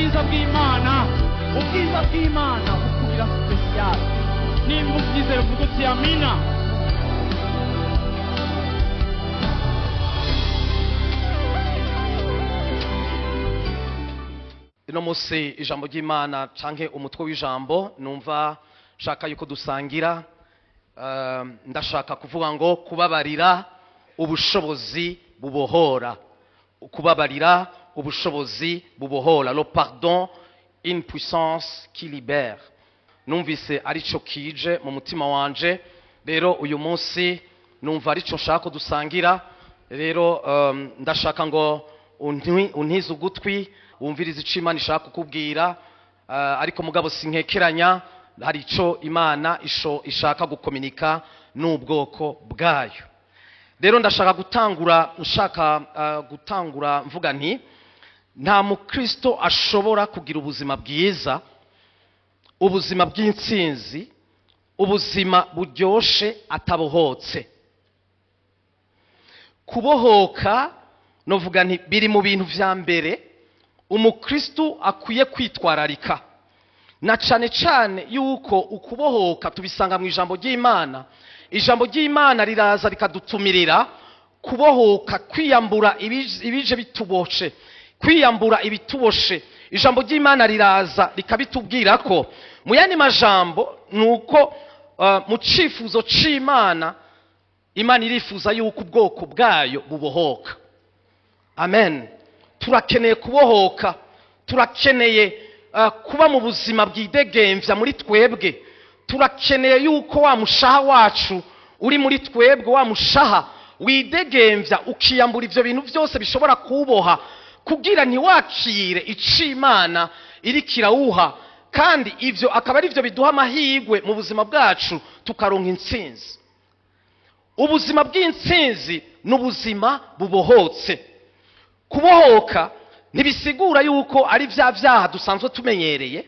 Ubwiza bw'Imana, ubwiza bw'Imana bukugira special. Nimba ubyizera uvuga uti amina. Ino munsi ijambo ry'Imana canke umutwe w'ijambo numva nshaka yuko dusangira, ndashaka kuvuga ngo kubabarira ubushobozi bubohora. Kubabarira ubushobozi bubohora, le pardon une puissance qui libère. Numvise arico kije mu mutima wanje, rero uyu munsi numva arico nshaka ko dusangira. Rero ndashaka ngo untize ugutwi wumvirize ico Imana ishaka kukubwira, ariko mugabo sinkekeranya hari ico Imana ishaka gukominika n'ubwoko bwayo. Rero ndashaka gutangura, nshaka gutangura mvuga nti nta mukristo ashobora kugira ubuzima bwiza, ubuzima bw'intsinzi, ubuzima buryoshe atabohotse. Kubohoka novuga nti biri mu bintu vya mbere umukristo akwiye kwitwararika, na cane cane yuko ukubohoka tubisanga mu ijambo ry'Imana. Ijambo ry'Imana riraza rikadutumirira kubohoka, kwiyambura ibije bituboshe, kwiyambura ibituboshe. Ijambo ry'Imana riraza rikabitubwira ko mu yandi majambo nuko mu cifuzo c'Imana, Imana irifuza yuko ubwoko bwayo bubohoka. Amen. Turakeneye kubohoka, turakeneye kuba mu buzima bwidegemvya muri twebwe. Turakeneye yuko wa mushaha wacu uri muri twebwe, wa mushaha widegemvya ukiyambura ivyo bintu vyose bishobora kuboha, kugira ntiwakire ico Imana iriko irawuha, kandi ivyo akaba ari vyo biduha amahirwe mu buzima bwacu tukaronka intsinzi. Ubuzima bw'intsinzi ni ubuzima bubohotse. Kubohoka ntibisigura yuko ari vya vyaha dusanzwe tumenyereye,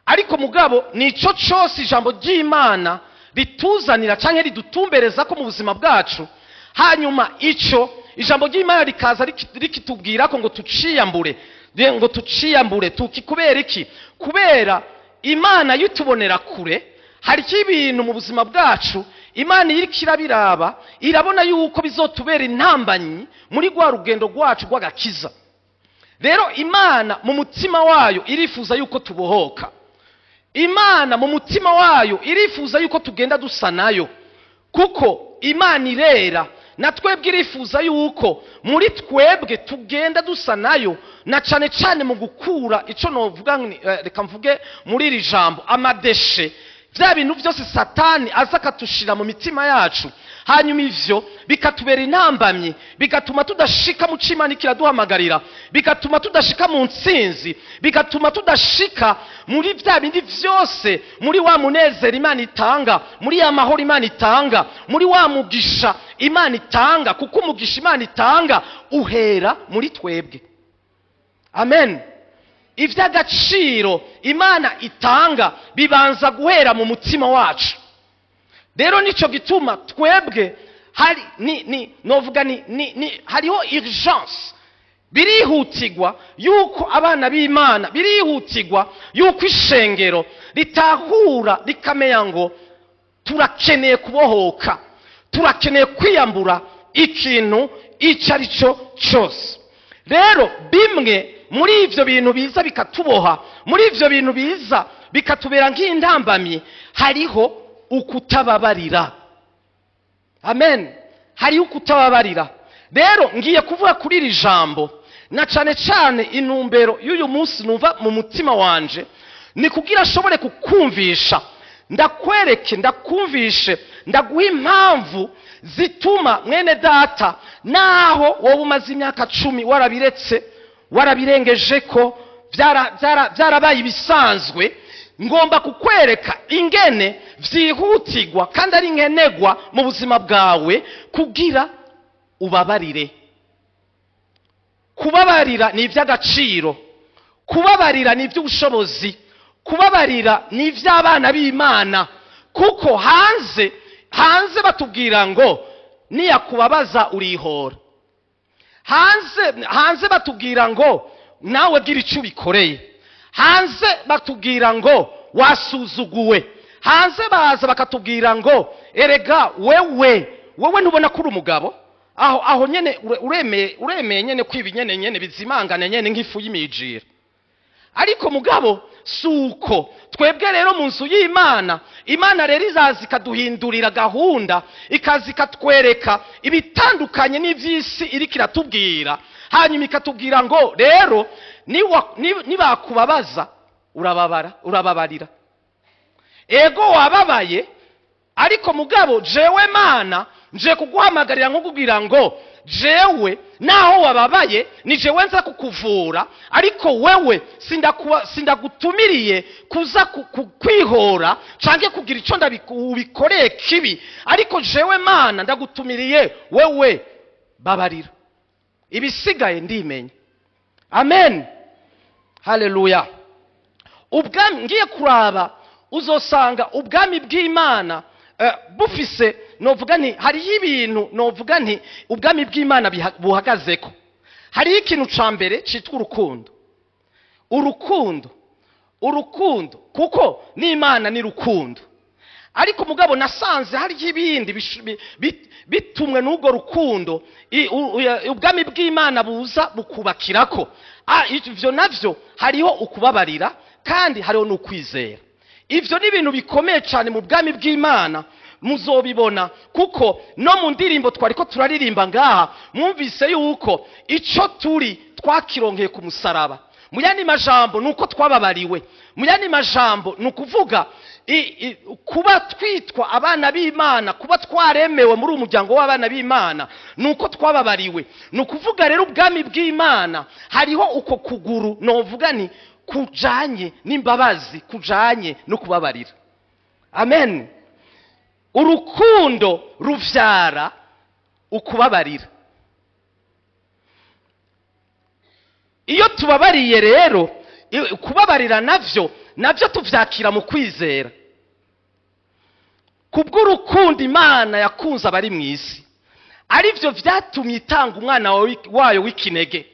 ariko mugabo nico cose ijambo ry'Imana rituzanira canke ridutumbereza ko mu buzima bwacu. Hanyuma ico ijambo ry'Imana rikaza rikitubwira ko ngo tuciyambure, ngo tuciyambure tuki. Kubera iki? Kubera Imana yitubonera kure. Hari ibintu mu buzima bwacu Imana iriko irabiraba, irabona yuko bizotubera intambanyi muri rwa rugendo rwacu rw'agakiza. Rero Imana mu mutima wayo irifuza yuko tubohoka. Imana mu mutima wayo irifuza yuko tugenda dusa nayo, kuko Imana irera, na twebwe irifuza yuko muri twebwe tugenda dusa nayo, na cane cane mu gukura ico novuga, reka mvuge muri iri jambo amadeshe, vya bintu vyose Satani aza akatushira mu mitima yacu, hanyuma ivyo bikatubera intambamyi, bigatuma tudashika mu co Imana ikiraduhamagarira, bigatuma tudashika mu ntsinzi, bigatuma tudashika muri vya bindi vyose, muri wa munezero Imana itanga, muri ya mahoro Imana itanga, muri wa mugisha Imana itanga, kuko umugisha Imana itanga uhera muri twebwe. Amen. Ivy'agaciro Imana itanga bibanza guhera mu mutima wacu. Rero nico gituma twebwe hari ni novuga ni hariho urgence, birihutirwa yuko abana b'Imana, birihutirwa yuko ishengero ritahura rikamenya ngo turakeneye kubohoka, turakeneye kwiyambura ikintu ico ari cyo cyose. Rero bimwe muri ivyo bintu biza bikatuboha, muri ivyo bintu biza bikatubera nk'intambamyi, hariho ukutababarira. Amen. Hariho ukutababarira. Rero ngiye kuvuga kuri iri jambo, na cane cane intumbero y'uyu munsi numva mu mutima wanje ni kugira ashobore kukumvisha, ndakwereke, ndakumvishe, ndaguha impamvu zituma mwene data, naho wowe umaze imyaka 10 warabiretse, warabirengeje ko byarabaye ibisanzwe, ngomba kukwereka ingene vyihutirwa kandi ari nkenegwa mu buzima bwawe kugira ubabarire. Kubabarira ni ivy'agaciro, kubabarira ni ivy'ubushobozi, kubabarira ni ivy'abana b'Imana, kuko hanze batubwira ngo niyakubabaza urihora. Hanze batubwira ngo nawe gira ico ubikoreye. Hanze batubwira ngo wasuzuguwe, hanze baza bakatubwira ngo erega wewe ntubona ko uri umugabo, aho nyene uremeye nyene kwiba nyene bizimangane nyene nk'ifu y'imijira. Ariko mugabo suko twebwe rero mu nzu y'Imana, Imana rero izaza ikaduhindurira gahunda, ikaza ikatwereka ibitandukanye n'ivy'isi iriko iratubwira, hanyuma ikatubwira ngo rero nibakubabaza urababara, urababarira. Ego wababaye, ariko mugabo jewe Mana nje kuguhamagarira nkukubwira ngo jewe naho wababaye ni jewe nza kukuvura, ariko wewe sindagutumiriye kuza kwihora canke kugira ico ubikoreye kibi, ariko jewe Mana ndagutumiriye wewe babarira, ibisigaye ndimenya. Amen, haleluya. Ubwami ngiye kuraba uzosanga ubwami bw'Imana bufise, novuga nti hariho ibintu, novuga nti ubwami bw'Imana buhagazeko. Hariho ikintu ca mbere citwa urukundo. Urukundo, urukundo, kuko n'Imana ni rukundo. Ariko mugabo nasanze hariho ibindi bitumwe n'ubwo rukundo, ubwami bw'Imana buza bukubakirako. Ivyo navyo hariho ukubabarira kandi hariho n'ukwizera. Ivyo ni ibintu bikomeye cyane mu bwami bw'Imana, muzobibona kuko no mu ndirimbo twariko turaririmba ngaha mwumvise yuko ico turi twakironkeye ku musaraba. Mu yandi majambo nuko twababariwe, mu yandi majambo nukuvuga kuba twitwa abana b'Imana, kuba twaremewe muri umuryango w'abana b'Imana nuko twababariwe. Nukuvuga rero ubwami bw'Imana hariho uko kuguru novuga ni kujanye n'imbabazi, kujanye no kubabarira. Amen. Urukundo ruvyara ukubabarira. Iyo tubabariye rero, kubabarira navyo tuvyakira mu kwizera. Kubw'urukundo Imana yakunze abari mw'isi, arivyo vyatumye itanga umwana wayo w'ikinege.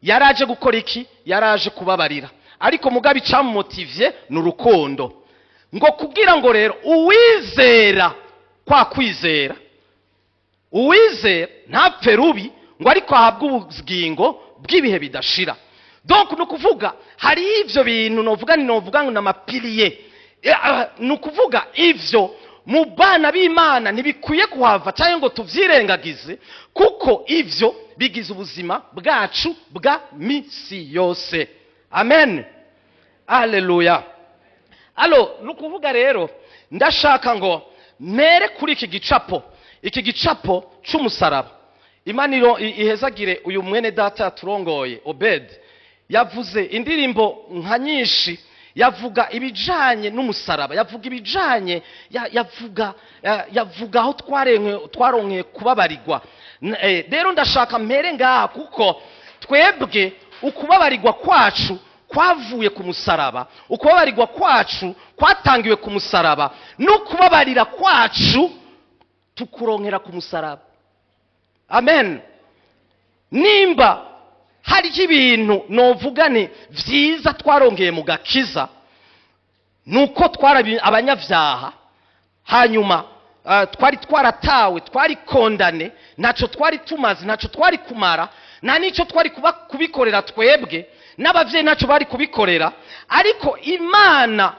Yaraje gukora iki? Yaraje kubabarira. Ariko mugabe icamumotivye ni urukundo. Ngo kugira ngo rero uwizera kwa kwizera, uwizera ntapfe rubi ngo ariko ahabwe ubugingo bw'ibihe bidashira. Donc nukuvuga hari ivyo bintu novuga ni novuga ngo namapiliye, nukuvuga ivyo mu bana b'Imana ntibikwiye kuhava cyangwa ngo tuvyirengagize, kuko ivyo bigize ubuzima bwacu bwa misi yose. Amen, haleluya. Alo, nukuvuga rero ndashaka ngo mere kuri iki gicapo, iki gicapo c'umusaraba. Imana ihezagire uyu mwene data yaturongoye Obed, yavuze indirimbo nka nyinshi, yavuga ibijanye n'umusaraba, yavuga ibijanye, yavuga aho twaronkeye kubabarirwa. Rero ndashaka mpere ngaha kuko twebwe ukubabarirwa kwacu kwavuye ku musaraba, ukubabarirwa kwacu kwatangiwe ku musaraba, n'ukubabarira kwacu tukuronkera ku musaraba. Amen. Nimba hari ibintu novuga ni vyiza twarongeye mu gakiza, nuko twari abanyavyaha, hanyuma twari twaratawe, twari kondane, ntaco twari tumaze, ntaco twari kumara, nta nico twari kubikorera twebwe, n'abavyeyi ntaco bari kubikorera. Ariko Imana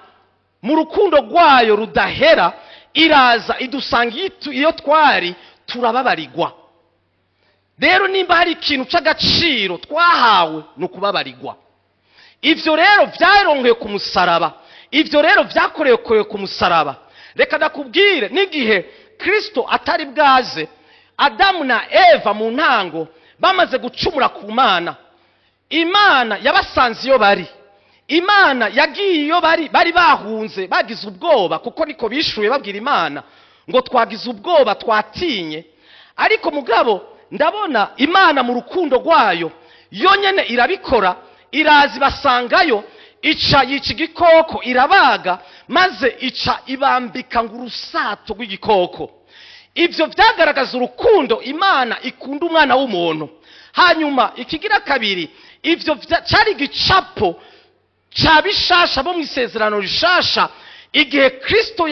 mu rukundo rwayo rudahera iraza idusanga iyo twari, turababarirwa. Rero nimba hari ikintu c'agaciro twahawe nukubabarirwa. Ivyo rero vyaronkeye ku musaraba, ivyo rero vyakorewe ku musaraba. Reka ndakubwire, n'igihe Kristo atari bwaze, Adamu na Eva mu ntango bamaze gucumura ku Mana, Imana yabasanze iyo bari, Imana yagiye iyo bari, bari bahunze bagize ubwoba, kuko niko bishuye babwira Imana ngo twagize ubwoba twatinye. Ariko mugabo ndabona Imana mu rukundo rwayo yonyene irabikora, iraza ibasangayo, ica yica igikoko irabaga, maze ica ibambika ngo urusato rw'igikoko. Ivyo vyagaragaza urukundo Imana ikunda umwana w'umuntu. Hanyuma ikigira kabiri, ivyo cari igicapo Ca bishasha bo mu isezerano rishasha, igihe Kristo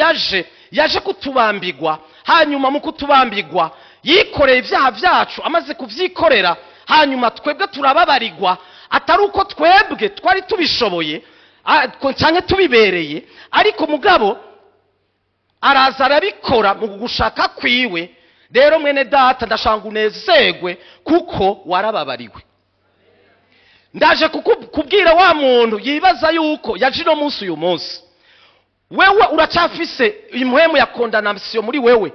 yaje kutubambigwa, hanyuma mu kutubambigwa yikoreye ibyaha byacu, amaze kuvyikorera hanyuma twebwe turababarirwa, atari uko twebwe twari tubishoboye canke tubibereye, ariko mugabo araza arabikora mu gushaka kwiwe. Rero mwene data, ndashaka ngo unezerwe kuko warababariwe. Ndaje kubwira wa muntu yibaza yuko yaje ino munsi, uyu munsi wewe uracyafise impwemu ya condamnation muri wewe,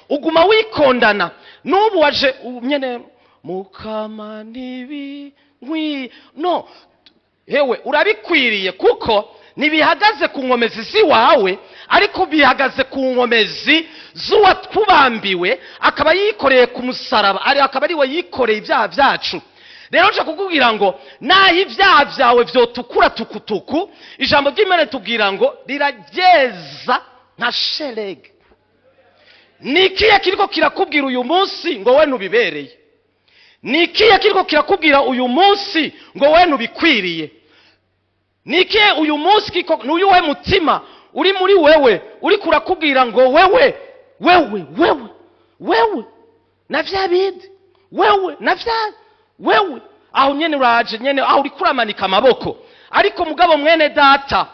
uguma wikondana n'ubu waje nyene mukama nibi nkwi no hewe urabikwiriye, kuko ntibihagaze ku nkomezi z'iwawe, ariko bihagaze ku nkomezi z'uwatubambiwe, akaba yikoreye ku musaraba, akaba ari we yikoreye ibyaha byacu. Rero nje kukubwira ngo naho ibyaha byawe vyotukura tukutuku, ijambo ry'Imana ritubwira ngo rirageza nka shelegi. Ni ikihe kiriko kirakubwira uyu munsi ngo we ntubibereye? Ni ikihe kiriko kirakubwira uyu munsi ngo we ntubikwiriye? Ni ikihe uyu munsi kiko n'uyuhe mutima uri muri wewe uri kurakubwira ngo wewe, wewe, wewe, wewe na vya bindi, wewe na vya wewe? Aho nyene uraje nyene aho uri kuramanika amaboko. Ariko mugabo mwene data,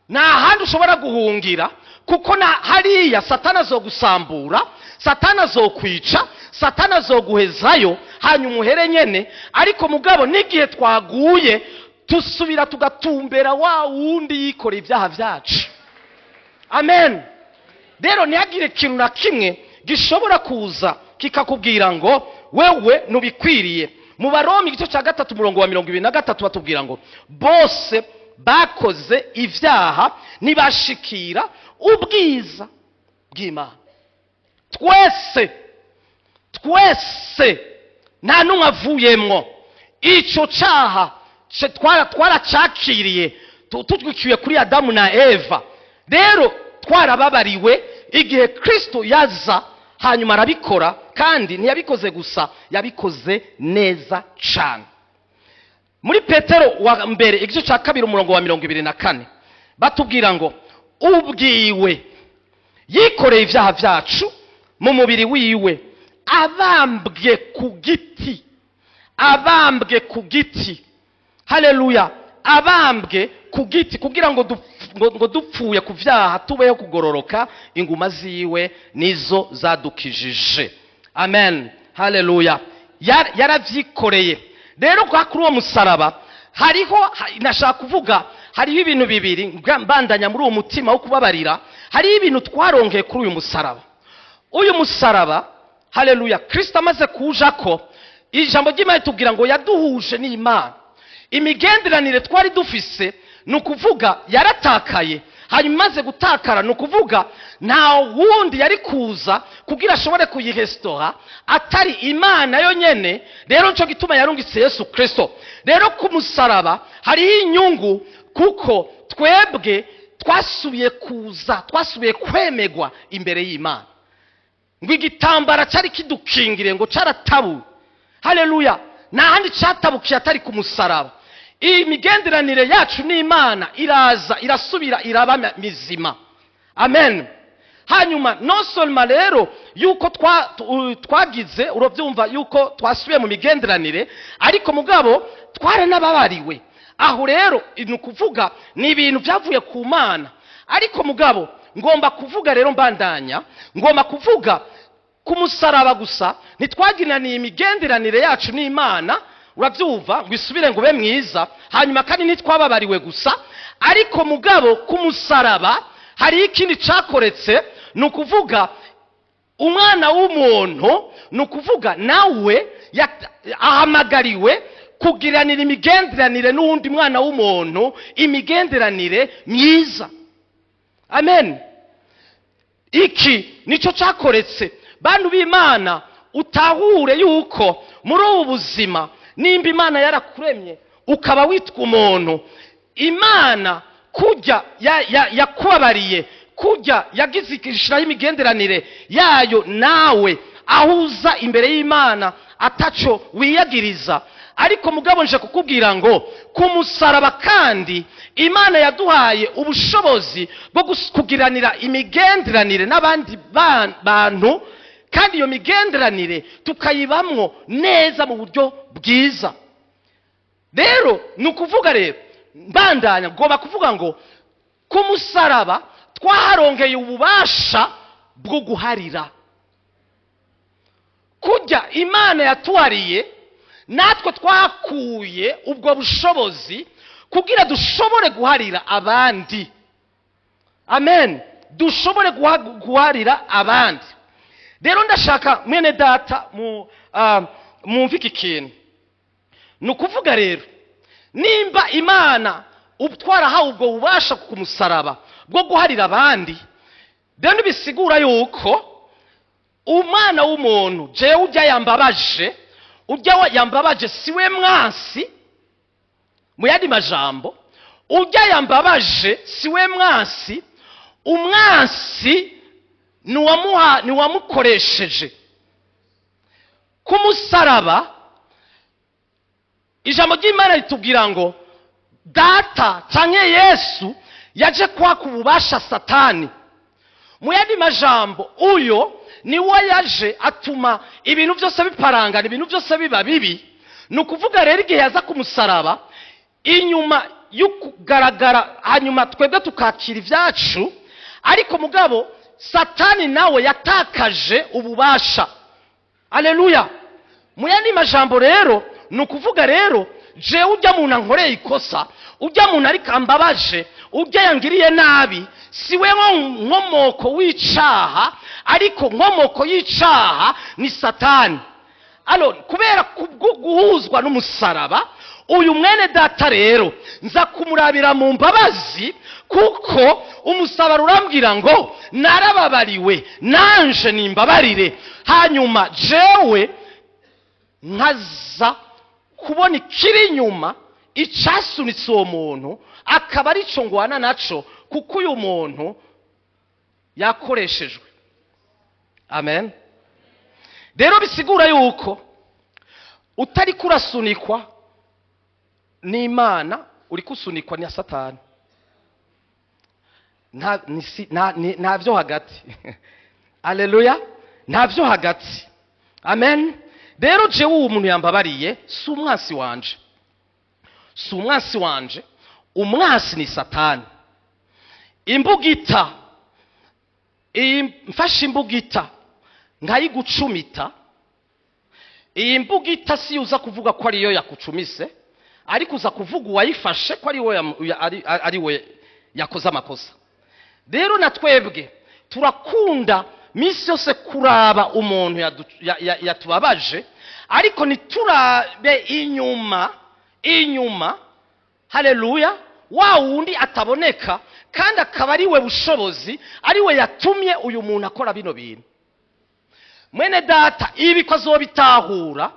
nta handi ushobora guhungira, kuko na hariya Satani azogusambura, Satani azokwica, Satani azoguhezayo, hanyuma uhere nyene. Ariko mugabo n'igihe twaguye tusubira tugatumbera wa wundi yikoreye ibyaha byacu. Amen. Rero ntihagire ikintu na kimwe gishobora kuza kikakubwira ngo wewe ntubikwiriye. Mu Baroma igice cya 3 umurongo wa 23 batubwira ngo bose bakoze ibyaha ntibashikira ubwiza bw'Imana. Twese, twese, nta n'umwe avuyemwo. Ico caha twaracakiriye tutwikiwe kuri Adamu na Eva. Rero twarababariwe igihe Kristo yaza, hanyuma arabikora, kandi ntiyabikoze gusa, yabikoze neza cane. Muri Petero wa mbere igice cya 2 umurongo wa 24 batubwira ngo ubwiwe yikoreye ibyaha byacu mu mubiri wiwe, abambwe ku giti, abambwe ku giti. Haleluya! Abambwe ku giti kugira ngo dupfuye ku vyaha tubeho kugororoka, inguma ziwe nizo zadukijije. Amen, haleluya. Yaravyikoreye. Rero kwa kuri uwo musaraba hariho nashaka kuvuga hariho ibintu bibiri mbandanya muri uwo mutima wo kubabarira. Hariho ibintu twaronkeye kuri uyu musaraba. Uyu musaraba, haleluya, Kristo amaze kujako, ijambo ry'Imana ritubwira ngo yaduhuje n'Imana. Imigenderanire twari dufise ni ukuvuga yaratakaye, hanyuma imaze gutakara ni ukuvuga nta wundi yari kuza kugira ashobore kuyihesitora atari Imana yonyene. Rero nico gituma yarungitse Yesu Kristo. Rero ku musaraba hariho inyungu, kuko twebwe twasubiye kuza, twasubiye kwemegwa imbere y'Imana. Ngo igitambara cyari kidukingiriye ngo caratabuwe. Haleluya! Nta handi catabukiye atari ku musaraba. Iyi migenderanire yacu n'Imana iraza irasubira iraba mizima. Amen. Hanyuma non seulement rero yuko twagize urabyumva yuko twasubiye mu migenderanire, ariko mugabo twaranababariwe. Aho rero ni ukuvuga ni ibintu byavuye ku Mana. Ariko mugabo ngomba kuvuga rero mbandanya, ngomba kuvuga ku musaraba gusa ntitwaginaniye imigenderanire yacu n'Imana, urabyumva ngo isubire ngo ube mwiza, hanyuma kandi ntitwababariwe gusa, ariko mugabo ku musaraba hari ikindi cakoretse, ni ukuvuga umwana w'umuntu, ni ukuvuga nawe ahamagariwe kugiranira imigenderanire n'uwundi mwana w'umuntu, imigenderanire myiza. Amen. Iki nico cakoretse. Bantu b'Imana, utahure yuko muri ubu buzima nimba Imana yarakuremye ukaba witwa umuntu, Imana kujya yakubabariye, kujya yagize ishiraho imigenderanire yayo nawe, ahuza imbere y'Imana ataco wiyagiriza. Ariko mugabo nje kukubwira ngo ku musaraba kandi Imana yaduhaye ubushobozi bwo kugiranira imigenderanire n'abandi bantu, kandi iyo migenderanire tukayibamwo neza mu buryo bwiza. Rero ni ukuvuga rero mbandanya ngomba kuvuga ngo ku musaraba twaharongeye ububasha bwo guharira. Kujya Imana yatuhariye natwe twakuye ubwo bushobozi kugira dushobore guharira abandi. Amen. Dushobore guharira abandi. Rero ndashaka mwene data mwumve iki kintu. Ni ukuvuga rero nimba Imana twarahawe ubwo bubasha ku musaraba bwo guharira abandi, rero bisigura yuko umwana w'umuntu jewe ujya yambabaje, ujya yambabaje siwe mwansi. Mu yandi majambo, ujya yambabaje siwe mwansi, umwansi ni wamukoresheje ku musaraba. Ijambo ry'Imana ritubwira ngo data canke Yesu yaje kwaka ububasha Satani. Mu yandi majambo, uyo niwe yaje atuma ibintu byose biparangana, ibintu byose biba bibi. Ni ukuvuga rero igihe yaza ku musaraba, inyuma yo kugaragara, hanyuma twebwe tukakira ibyacu, ariko mugabo Satani nawe yatakaje ububasha. Aleluya. Mu yandi majambo rero ni ukuvuga rero jewe ujya muntu ankoreye ikosa, ujya muntu ariko ambabaje, ujya yangiriye nabi, siwe nkomoko w'icaha, ariko nkomoko y'icaha ni Satani. Alors kubera guhuzwa n'umusaraba, uyu mwene data rero nza kumurabira mu mbabazi, kuko umusaraba urambwira ngo narababariwe nanje nimbabarire. Hanyuma jewe nkaza kubona ikiri inyuma icasunitse uwo muntu, akaba arico ngwana naco, kuko uyu muntu yakoreshejwe. Amen. Rero bisigura yuko utari kurasunikwa n'Imana, uri kusunikwa na Satani. Nta vyo hagati. Haleluya. Nta vyo hagati. Amen. Rero jewe uwo muntu yambabariye si umwansi wanje, si umwansi wanje, umwansi ni Satani. Imbugita, mfashe imbugita nkayigucumita, iyi mbugita si uza kuvuga ko ariyo yakucumise, ariko uza kuvuga uwayifashe ko ari we yakoze amakosa. Rero na twebwe turakunda minsi yose kuraba umuntu yatubabaje, ariko ntiturabe inyuma inyuma. Haleluya. Wa wundi ataboneka kandi akaba ari we bushobozi, ari we yatumye uyu muntu akora bino bintu. Mwene data ibi ko azobitahura,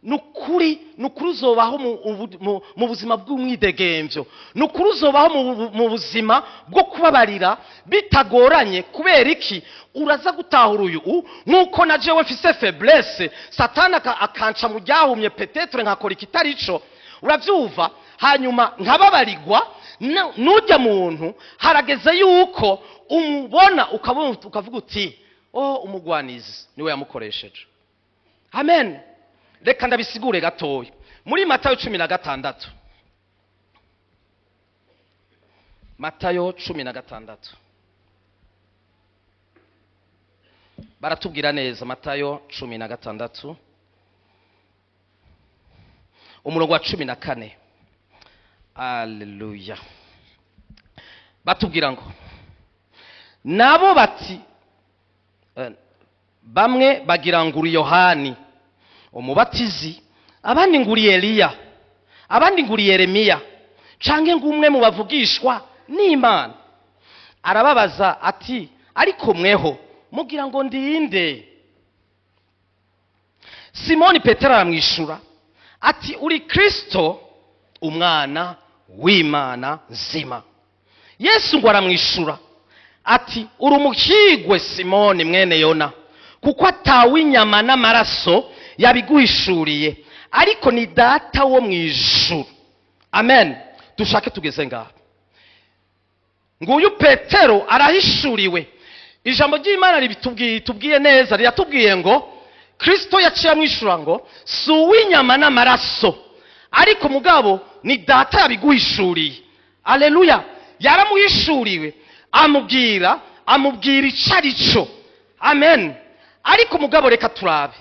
nukuri uzobaho mu buzima bw'umwidegemvyo, nukuri uzobaho mu buzima bwo kubabarira bitagoranye. Kubera iki? Uraza gutahura uyu nkuko na jewe mfise faiblesse, Satani akanca mu ryahumye, peut-être nkakora ikitarico, uravyumva, hanyuma nkababarirwa. Nujya muntu harageze yuko umubona ukavuga uti oh, umugwanizi niwe yamukoresheje. Amen. Reka ndabisigure gatoya. Muri Matayo 16, Matayo 16 baratubwira neza. Matayo 16 umurongo wa 14. Haleluya. Batubwira ngo nabo bati, bamwe bagira ngo uri Yohani umubatizi, abandi ngo uri Eliya, abandi ngo uri Yeremiya, canke ngo umwe mu bavugishwa n'Imana. Arababaza ati ariko mweho mugira ngo ndinde? Simoni Petero aramwishura ati uri Kristo umwana w'Imana nzima. Yesu ngo aramwishura ati uri umuhigwe Simoni mwene Yona, kuko atawe inyama n'amaraso yabiguhishuriye, ariko ni Data wo mu ijuru. Amen. Dushake tugeze ngaho. Nguyu Petero arahishuriwe. Ijambo ry'Imana ribitubwiye, tubwiye neza, riratubwiye ngo Kristo yaciye amwishura ngo si uw'inyama n'amaraso, ariko mugabo ni Data yabiguhishuriye. Aleluya. Yaramuhishuriwe, amubwira ico ari cyo. Amen. Ariko mugabo reka turabe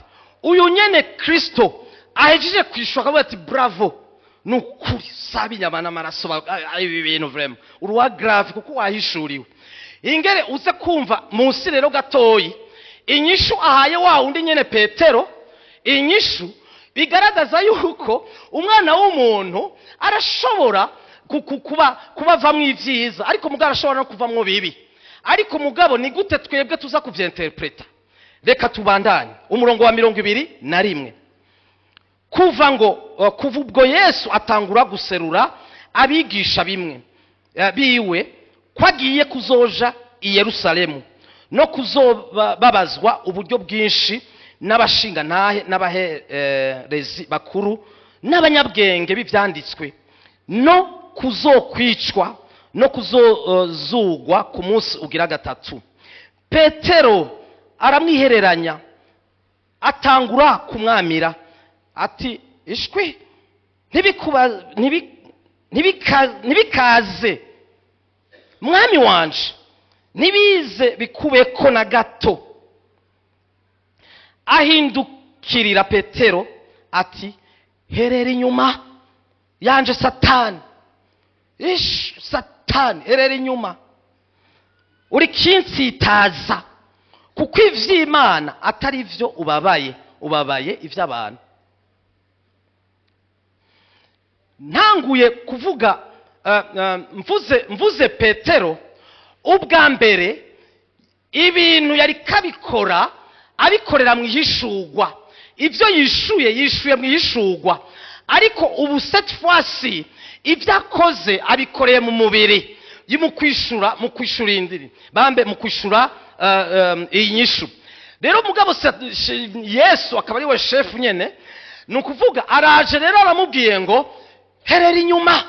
uyu nyene Kristo ahejeje kwishura, akavuga ati: "Bravo, ni ukuri saba inyama n'amaraso." Ibi bintu vraiment uruwa grave, kuko wahishuriwe. Ingere uze kumva munsi rero gatoyi inyishu ahaye wa wundi nyene Petero, inyishu bigaragaza yuko umwana w'umuntu arashobora kuba kubavamwo ibyiza, ariko mugabo arashobora no kuvamwo bibi. Ariko mugabo ni gute twebwe tuza kuvyenterpreta? Reka tubandanye umurongo wa 21. Kuva ngo kuva ubwo Yesu atangura guserura abigisha bimwe biwe ko agiye kuzoja i Yerusalemu no kuzobabazwa uburyo bwinshi n'abashingantahe n'abaherezi bakuru n'abanyabwenge b'ibyanditswe, no kuzokwicwa, no kuzozugwa ku munsi ugira gatatu. Petero aramwihereranya, atangura kumwamira ati: "Ishwi, ntibikaze, Mwami wanje, ntibize bikubeko na gato." Ahindukirira Petero ati: "Herera inyuma yanje, Satani." Ish, Satani, herera inyuma, uri kinsitaza, kuko ivy'Imana atari vyo ubabaye, ubabaye ivy'abantu. Ntanguye kuvuga mvuze Petero ubwa mbere, ibintu yari kabikora abikorera mu ihishurwa. Ibyo yishuye, yishuye mu ihishurwa, ariko ubu cette fois-ci ibyo akoze abikoreye mu mubiri, mu kwishura, mu kwishura indiri bambe, mu kwishura iyi nyishu. Rero mugabo Yesu akaba ari we shefu nyene. Ni ukuvuga araje rero aramubwiye ngo: "Herera inyuma."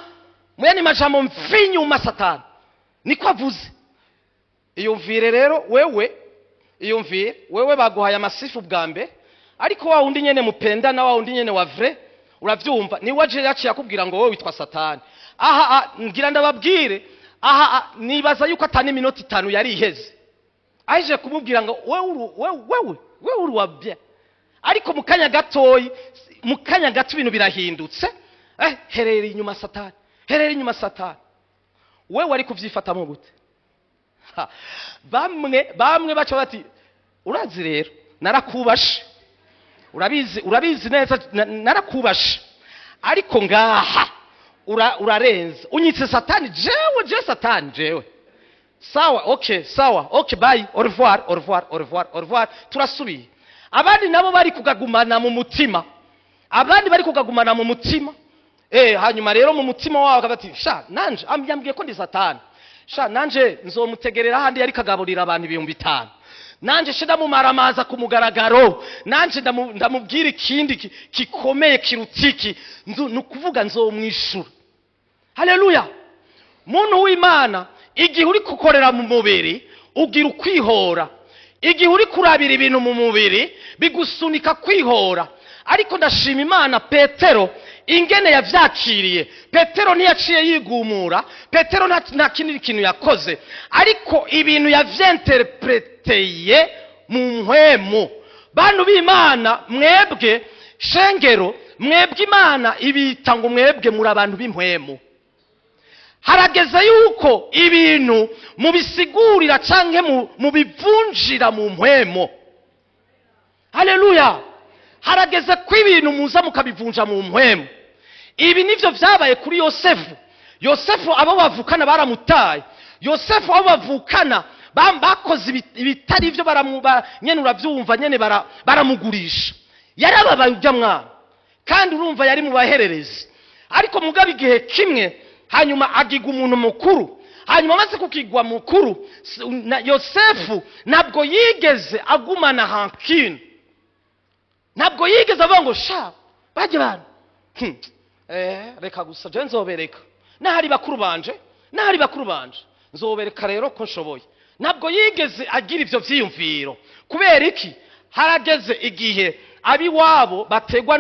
Mwene majambo, "Mvi inyuma, Satani," niko avuze. Iyumvire rero wewe, iyumvire wewe, baguhaye amasifu bwa mbere, ariko wa wundi nyene mupendana, wa wundi nyene wa vrai, uravyumva, ni waje yaciye akubwira ngo wowe witwa Satani. Aha ngira ndababwire aha, nibaza yuko atani iminota 5 yari iheze aje kumubwira ngo wewe wewe wewe wewe uri wa bien, ariko mu kanya gatoyi, mu kanya gato ibintu birahindutse. "Herera inyuma, Satani, herera inyuma, Satani." Wewe wari kuvyifatamo gute? Ha, bamwe bamwe baca bati: "Urazi rero narakubashe, urabizi, urabizi neza, narakubashe, ariko ngaha urarenze, unyitse Satani jewe, je Satani jewe. Sawa, okay, sawa, okay, bye, au revoir, au revoir, au revoir, au revoir, turasubiye." Abandi nabo bari kugagumana mu mutima, abandi bari kugagumana mu mutima. Hanyuma rero mu mutima wabo bati: "Sha, nanje yambwiye ko ndi Satani, sha nanje nzomutegerera handi yari kagaburira abantu 5000, nanje she ndamumaramaza ku mugaragaro, nanje ndamubwira ikindi kikomeye kiruta iki." Ni ukuvuga nzomwishura. Haleluya. Muntu w'Imana, igihe uri gukorera mu mubiri ugira ukwihora. Igihe uri kurabira ibintu mu mubiri bigusunika kwihora. Ariko ndashima Imana, Petero ingene yavyakiriye. Petero ntiyaciye yigumura. Petero nta kindi kintu yakoze, ariko ibintu yavyenterpreteye mu mpwemu. Bantu b'Imana, mwebwe shengero, mwebwe Imana ibita ngo mwebwe muri abantu b'impwemu. Harageze yuko ibintu mubisigurira canke mubivunjira mu mpwemo. Haleluya. Harageze ko ibintu muza mukabivunja mu mpwemo. Ibi nivyo vyabaye kuri Yosefu. Yosefu abo bavukana baramutaye. Yosefu abo bavukana bakoze ibitari byo, nyene uravyumva nyene, baramugurisha. Yarababaye ujya mwana, kandi urumva yari mu bahererezi. Ariko mugabo igihe kimwe hanyuma agiga umuntu mukuru. Hanyuma amaze kukigwa mukuru, Yosefu ntabwo yigeze agumana rancune. Ntabwo yigeze avuga ngo sha bajye bantu, reka gusa je nzobereka, n'ahari bakuru banje, n'ahari bakuru banje nzobereka rero ko nshoboye. Ntabwo yigeze agira ivyo vyiyumviro. Kubera iki? Harageze igihe abiwabo bategwa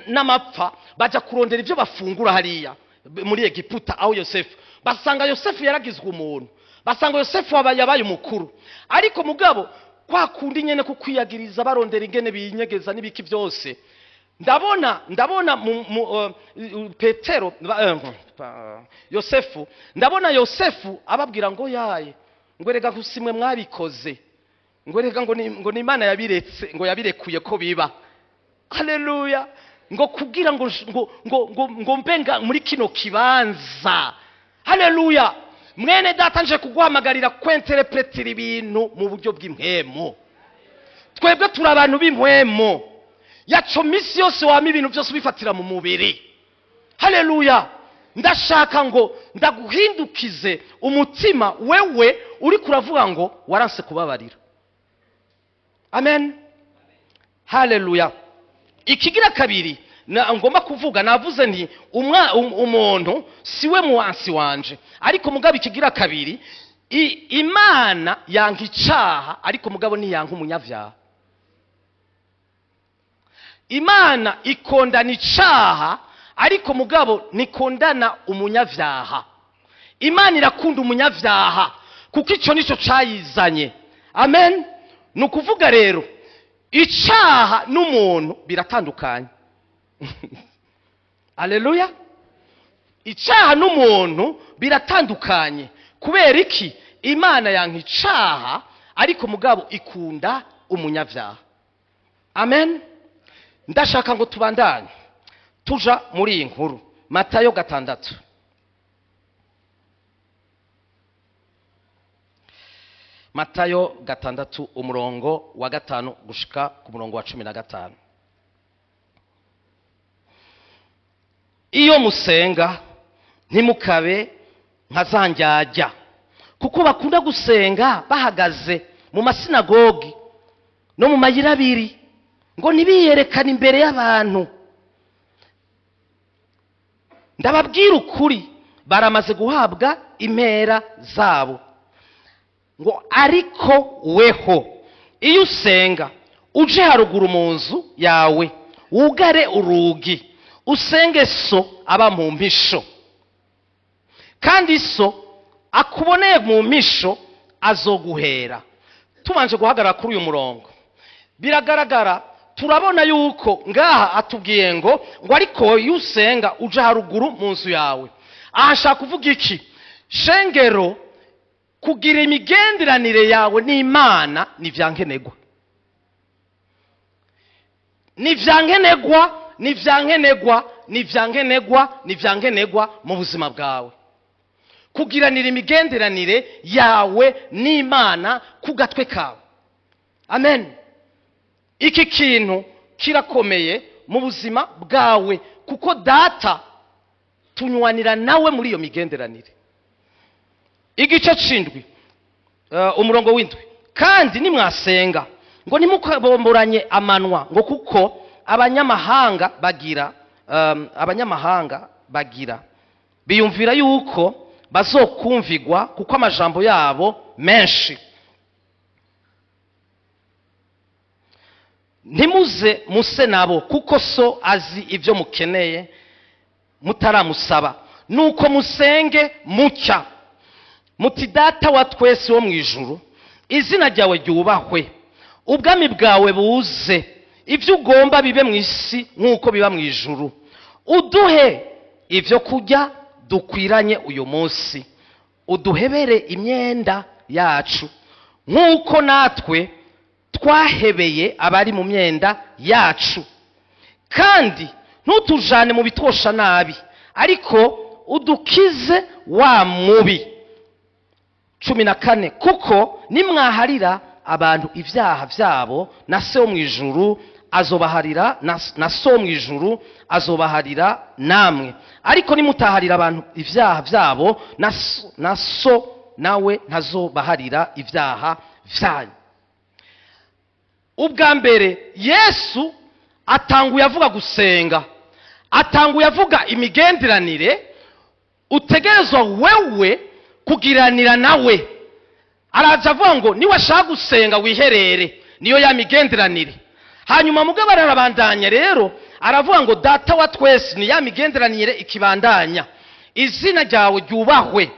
n'amapfa, baja kurondera ivyo bafungura hariya muri Egiputa aho Yosefu, basanga Yosefu yaragizwe umuntu, basanga Yosefu yabaye umukuru. Ariko mugabo kwa kundi nyene kukwiyagiriza, barondera ingene binyegeza n'ibiki byose. Ndabona Petero, Yosefu, ndabona Yosefu ababwira ngo yaye, ngo erega gusimwe mwabikoze, ngo erega ngo ni Imana yabiretse, ngo yabirekuye ko biba. Haleluya! Ngo kugira ngo ngo ngo ngo, ngo mbenga muri kino kibanza. Haleluya! Mwene data, nje kuguhamagarira kwenterepretira ibintu mu buryo bw'impwemu. Twebwe turi abantu b'impwemu. Yaco misi yose wama ibintu byose ubifatira mu mubiri. Haleluya! Ndashaka ngo ndaguhindukize umutima, wewe uri kuravuga ngo waranse kubabarira. Amen, haleluya. Ikigira kabiri ngomba kuvuga, navuze nti umuntu siwe muwansi wanje. Ariko mugabo ikigira kabiri, Imana yanka icaha, ariko mugabo ntiyanka umunyavyaha. Imana ikondana icaha, ariko mugabo ntikondana umunyavyaha. Imana irakunda umunyavyaha kuko ico nico cayizanye. Amen. Ni ukuvuga rero icaha n'umuntu biratandukanye. Aleluya! Icaha n'umuntu biratandukanye. Kubera iki? Imana yanka icaha, ariko mugabo ikunda umunyavyaha. Amen. Ndashaka ngo tubandanye tuja muri iyi nkuru, Matayo 6. Matayo 6 umurongo wa 5 gushika ku murongo wa 15. Iyo musenga ntimukabe nka za ndyarya, kuko bakunda gusenga bahagaze mu masinagogi no mu mayira abiri, ngo ntibiyerekane imbere y'abantu. Ndababwira ukuri, baramaze guhabwa impera zabo. Ngo ariko weho iyo usenga, uje haruguru mu nzu yawe, wugare urugi, usenge so aba mu mpisho, kandi so akuboneye mu mpisho azoguhera. Tubanje guhagarara kuri uyu murongo, biragaragara, turabona yuko ngaha atubwiye ngo ariko iyo usenga uje haruguru mu nzu yawe. Aha nshaka kuvuga iki? Shengero, kugira imigenderanire yawe n'Imana ni vyankenerwa, ni vyankenerwa, ni vyankenerwa, ni vyankenerwa, ni vyankenerwa mu buzima bwawe. Kugiranira imigenderanire yawe n'Imana ku gatwe kawe. Amen. Iki kintu kirakomeye mu buzima bwawe, kuko data tunywanira nawe muri iyo migenderanire. Igice c'indwi, umurongo w'indwi. Kandi nimwasenga ngo ntimukabomboranye amanwa, ngo kuko abanyamahanga bagira biyumvira yuko bazokumvigwa kuko amajambo yabo menshi. Ntimuze muse nabo, kuko so azi ibyo mukeneye mutaramusaba. Nuko musenge mucya muti: Data wa twese wo mu ijuru, izina ryawe ryubahwe, ubwami bwawe buze, ibyo ugomba bibe mu isi nk'uko biba mu ijuru. Uduhe ibyo kurya dukwiranye uyu munsi, uduhebere imyenda yacu nk'uko natwe twahebeye abari mu myenda yacu, kandi ntutujane mu bitosha nabi, ariko udukize wa mubi. 14. Kuko nimwaharira abantu ibyaha byabo, na se wo mu ijuru azobaharira, na so wo mu ijuru azobaharira namwe. Ariko nimutaharira abantu ibyaha byabo, na so nawe ntazobaharira ibyaha byanyu. Ubwa mbere Yesu Atanguye avuga gusenga, atanguye avuga imigenderanire utegerezwa wewe kugiranira nawe. Araza avuga ngo niwashaka gusenga wiherere, niyo ya migenderanire. Hanyuma mugabo ararabandanya rero, aravuga ngo Data wa twese, ni ya migenderanire ikibandanya, izina ryawe ryubahwe,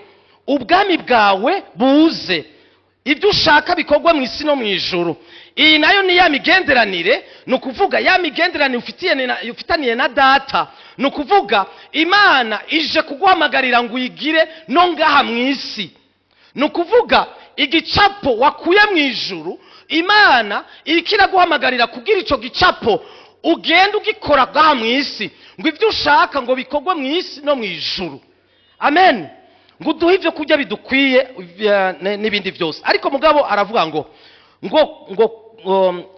ubwami bwawe buze, ibyo ushaka bikorwa mu isi no mu ijuru. Iyi nayo ni ya migenderanire, ni ukuvuga ya migenderanire ufitaniye na Data. Ni ukuvuga Imana ije kuguhamagarira ngo uyigire no ngaha mu isi. Ni ukuvuga igicapo wakuye mu ijuru, Imana iriko iraguhamagarira kugira ico gicapo ugenda ugikora ngaha mu isi, ngo ibyo ushaka ngo bikorwe mu isi no mu ijuru. Amen. Ngo uduhe ibyo kurya bidukwiye n'ibindi byose. Ariko mugabo aravuga ngo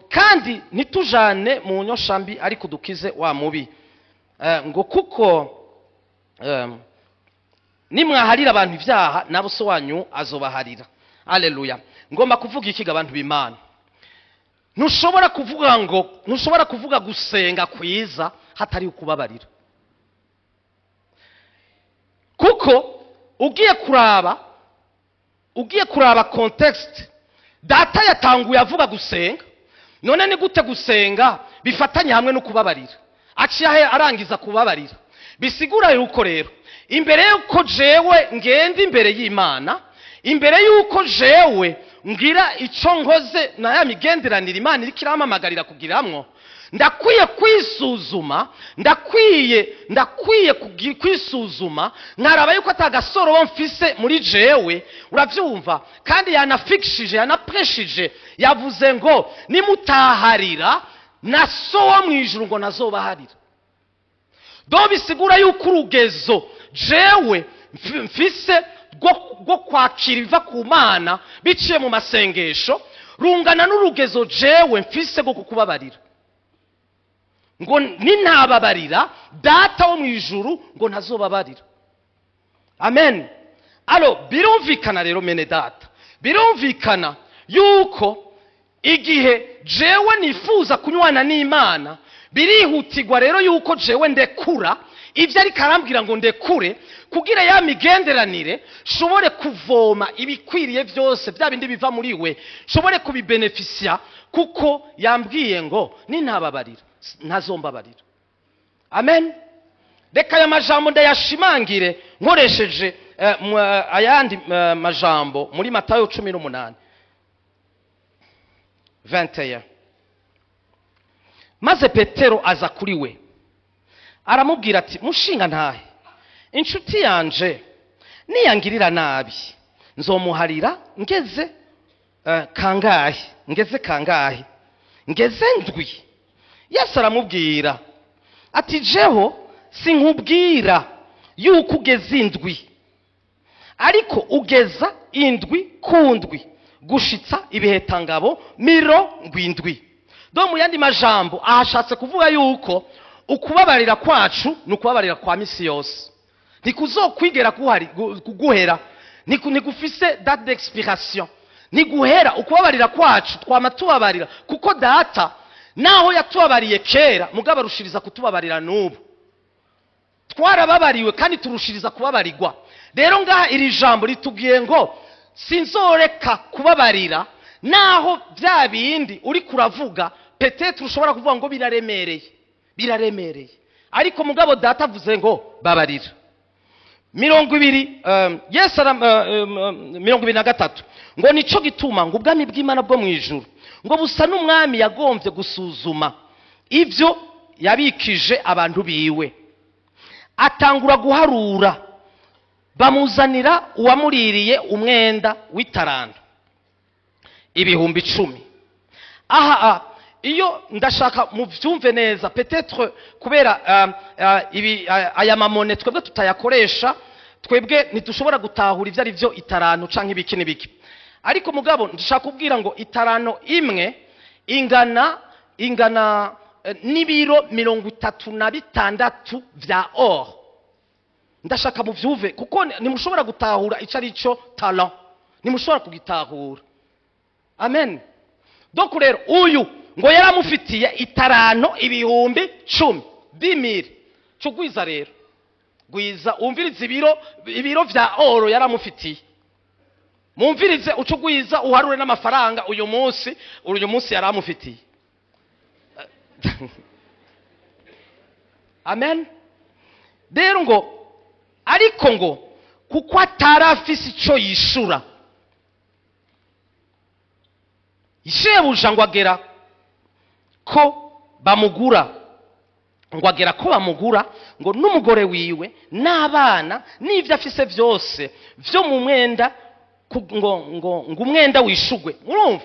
kandi ntitujane mu nyoshambi, ariko dukize wa mubi. Ngo kuko nimwaharira abantu ibyaha, nabo so wanyu azobaharira. Aleluya. Ngomba kuvuga iki, abantu b'Imana? Ntushobora kuvuga ngo, ntushobora kuvuga gusenga kwiza hatari ukubabarira, kuko ugiye kuraba contexte, Data yatanguye avuga gusenga. None ni gute gusenga bifatanye hamwe no kubabarira? Aciye ahe arangiza kubabarira. Bisigura yuko rero imbere yuko jewe ngenda imbere y'Imana, imbere yuko jewe ngira ico nkoze na ya migenderanire Imana iriko irampamagarira kugiramwo, ndakwiye kwisuzuma, ndakwiye kwisuzuma nkaraba yuko atagasorobo mfise muri jewe. Uravyumva? Kandi yanafikishije, yanapreshije, yavuze ngo nimutaharira na So wo mu ijuru ngo nazobaharira. Do bisigura yuko urugezo jewe mfise rwo kwakira ibiva ku Mana biciye mu masengesho rungana n'urugezo jewe mfise rwo kukubabarira. Ngo nintababarira, Data wo mu ijuru ngo ntazobabarira. Amen. Alors birumvikana rero, mene data, birumvikana yuko igihe jewe nifuza kunywana n'Imana, birihutirwa rero yuko jewe ndekura ibyo ariko arambwira ngo ndekure, kugira ya migenderanire nshobore kuvoma ibikwiriye byose, bya bindi biva muri we nshobore kubibenefisiya, kuko yambwiye ngo nintababarira ntazombabarira. Amen. Reka aya majambo ndayashimangire nkoresheje ayandi majambo muri Matayo 18 21. Maze Petero aza kuri we, aramubwira ati: "Mushinga ntahe, inshuti yanje niyangirira nabi nzomuharira ngeze kangahe? Ngeze kangahe? Ngeze ndwi?" Yesu aramubwira ati: "Jeho sinkubwira yuko ugeze indwi, ariko ugeza indwi ku ndwi gushitsa ibihetangabo 70." Do mu yandi majambo, ahashatse kuvuga yuko ukubabarira kwacu ni ukubabarira kwa misi yose, ntikuzokwigera kuguhera, ntigufise date d'expiration, ntiguhera. Ukubabarira kwacu twama tubabarira, kuko Data naho yatubabariye kera, mugabo arushiriza kutubabarira n'ubu. Twarababariwe kandi turushiriza kubabarirwa. Rero ngaha iri jambo ritubwiye ngo sinzoreka kubabarira, naho bya bindi uri kuravuga peut-être ushobora kuvuga ngo biraremereye, biraremereye, ariko mugabo Data avuze ngo babarira. 20, Yesu 23 ngo: "Nico gituma ngo ubwami bw'Imana bwo mu ijuru ngo busa n'umwami yagombye gusuzuma ibyo yabikije abantu biwe. Atangura guharura, bamuzanira uwamuririye umwenda w'itaranto 10.000." Aha iyo ndashaka mubyumve neza. Peut-être kubera ibi aya mamone twebwe tutayakoresha, twebwe ntitushobora gutahura ibyo ari byo itaranto canke ibiki n'ibiki. Ariko mugabo ndashaka kubwira ngo itaranto imwe ingana n'ibiro 36 vya or. Ndashaka muvyumve, kuko ntimushobora gutahura ico ari cyo talent, ntimushobora kugitahura. Amen. Donc rero uyu Ngo yaramufitiye itaranto 10,000 dimire. Cugwiza rero, gwiza umvirize ibiro vya oro yaramufitiye. Mumvirize ucugwiza uharure n'amafaranga uyu munsi yaramufitiye. Amen. Rero ngo ariko ngo kuko atarafise ico yishura, shebuja ngo agera ko bamugura, ngo agera ko bamugura ngo n'umugore wiwe n'abana n'ivyo afise vyose vyo mu mwenda, ngo umwenda wishugwe. Murumva?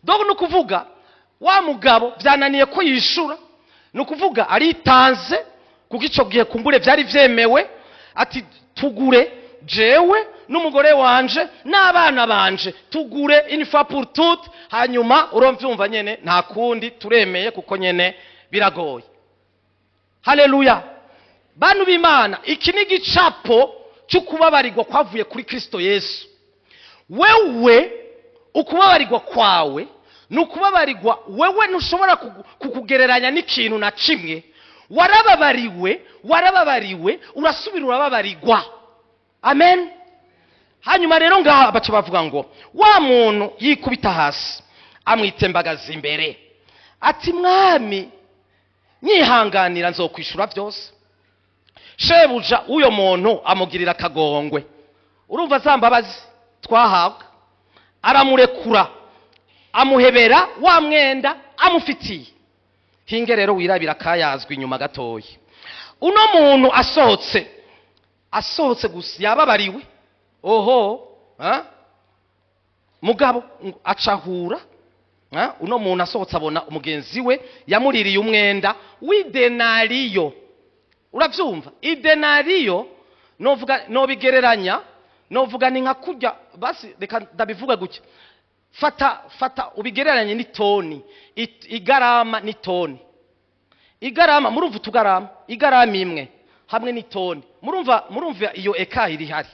Donc no kuvuga wa mugabo vyananiye ko yishura, no kuvuga aritanze kuko ico gihe kumbure vyari vyemewe, ati tugure jewe n'umugore wanje n'abana banje, tugure une fois pour toutes, hanyuma uromvyumva nyene nta kundi turemeye kuko nyene biragoye. Haleluya. Bantu b'Imana, iki ni gicapo cyo kubabarirwa kwavuye kuri Kristo Yesu. Wewe ukubabarirwa kwawe nukubabarirwa wewe ntushobora kukugereranya n'ikintu na kimwe. Warababariwe, warababariwe, urasubira urababarirwa. Amen. Hanyuma rero ngaha baca bavuga ngo wa muntu yikubita hasi amwitembagaza imbere ati mwami nyihanganira nzokwishura byose. Shebuja uyo muntu amugirira akagongwe. Urumva za mbabazi twahabwa, aramurekura amuhebera wa mwenda amufitiye. Hinge rero wirabira kayazwi inyuma gatoyi. Uno muntu asohotse gusa yababariwe. Oho, mugabo acahura, uno muntu asohotse abona umugenzi we yamuririye umwenda w'idenariyo. Uravyumva? Idenariyo novuga nobigereranya, novuga ni nka kurya, basi reka ndabivuga gutya. Fata ubigereranye n'itoni, igarama n'itoni. Igarama murumva utugarama, igarama imwe hamwe n'itoni. Murumva iyo eka iri hari.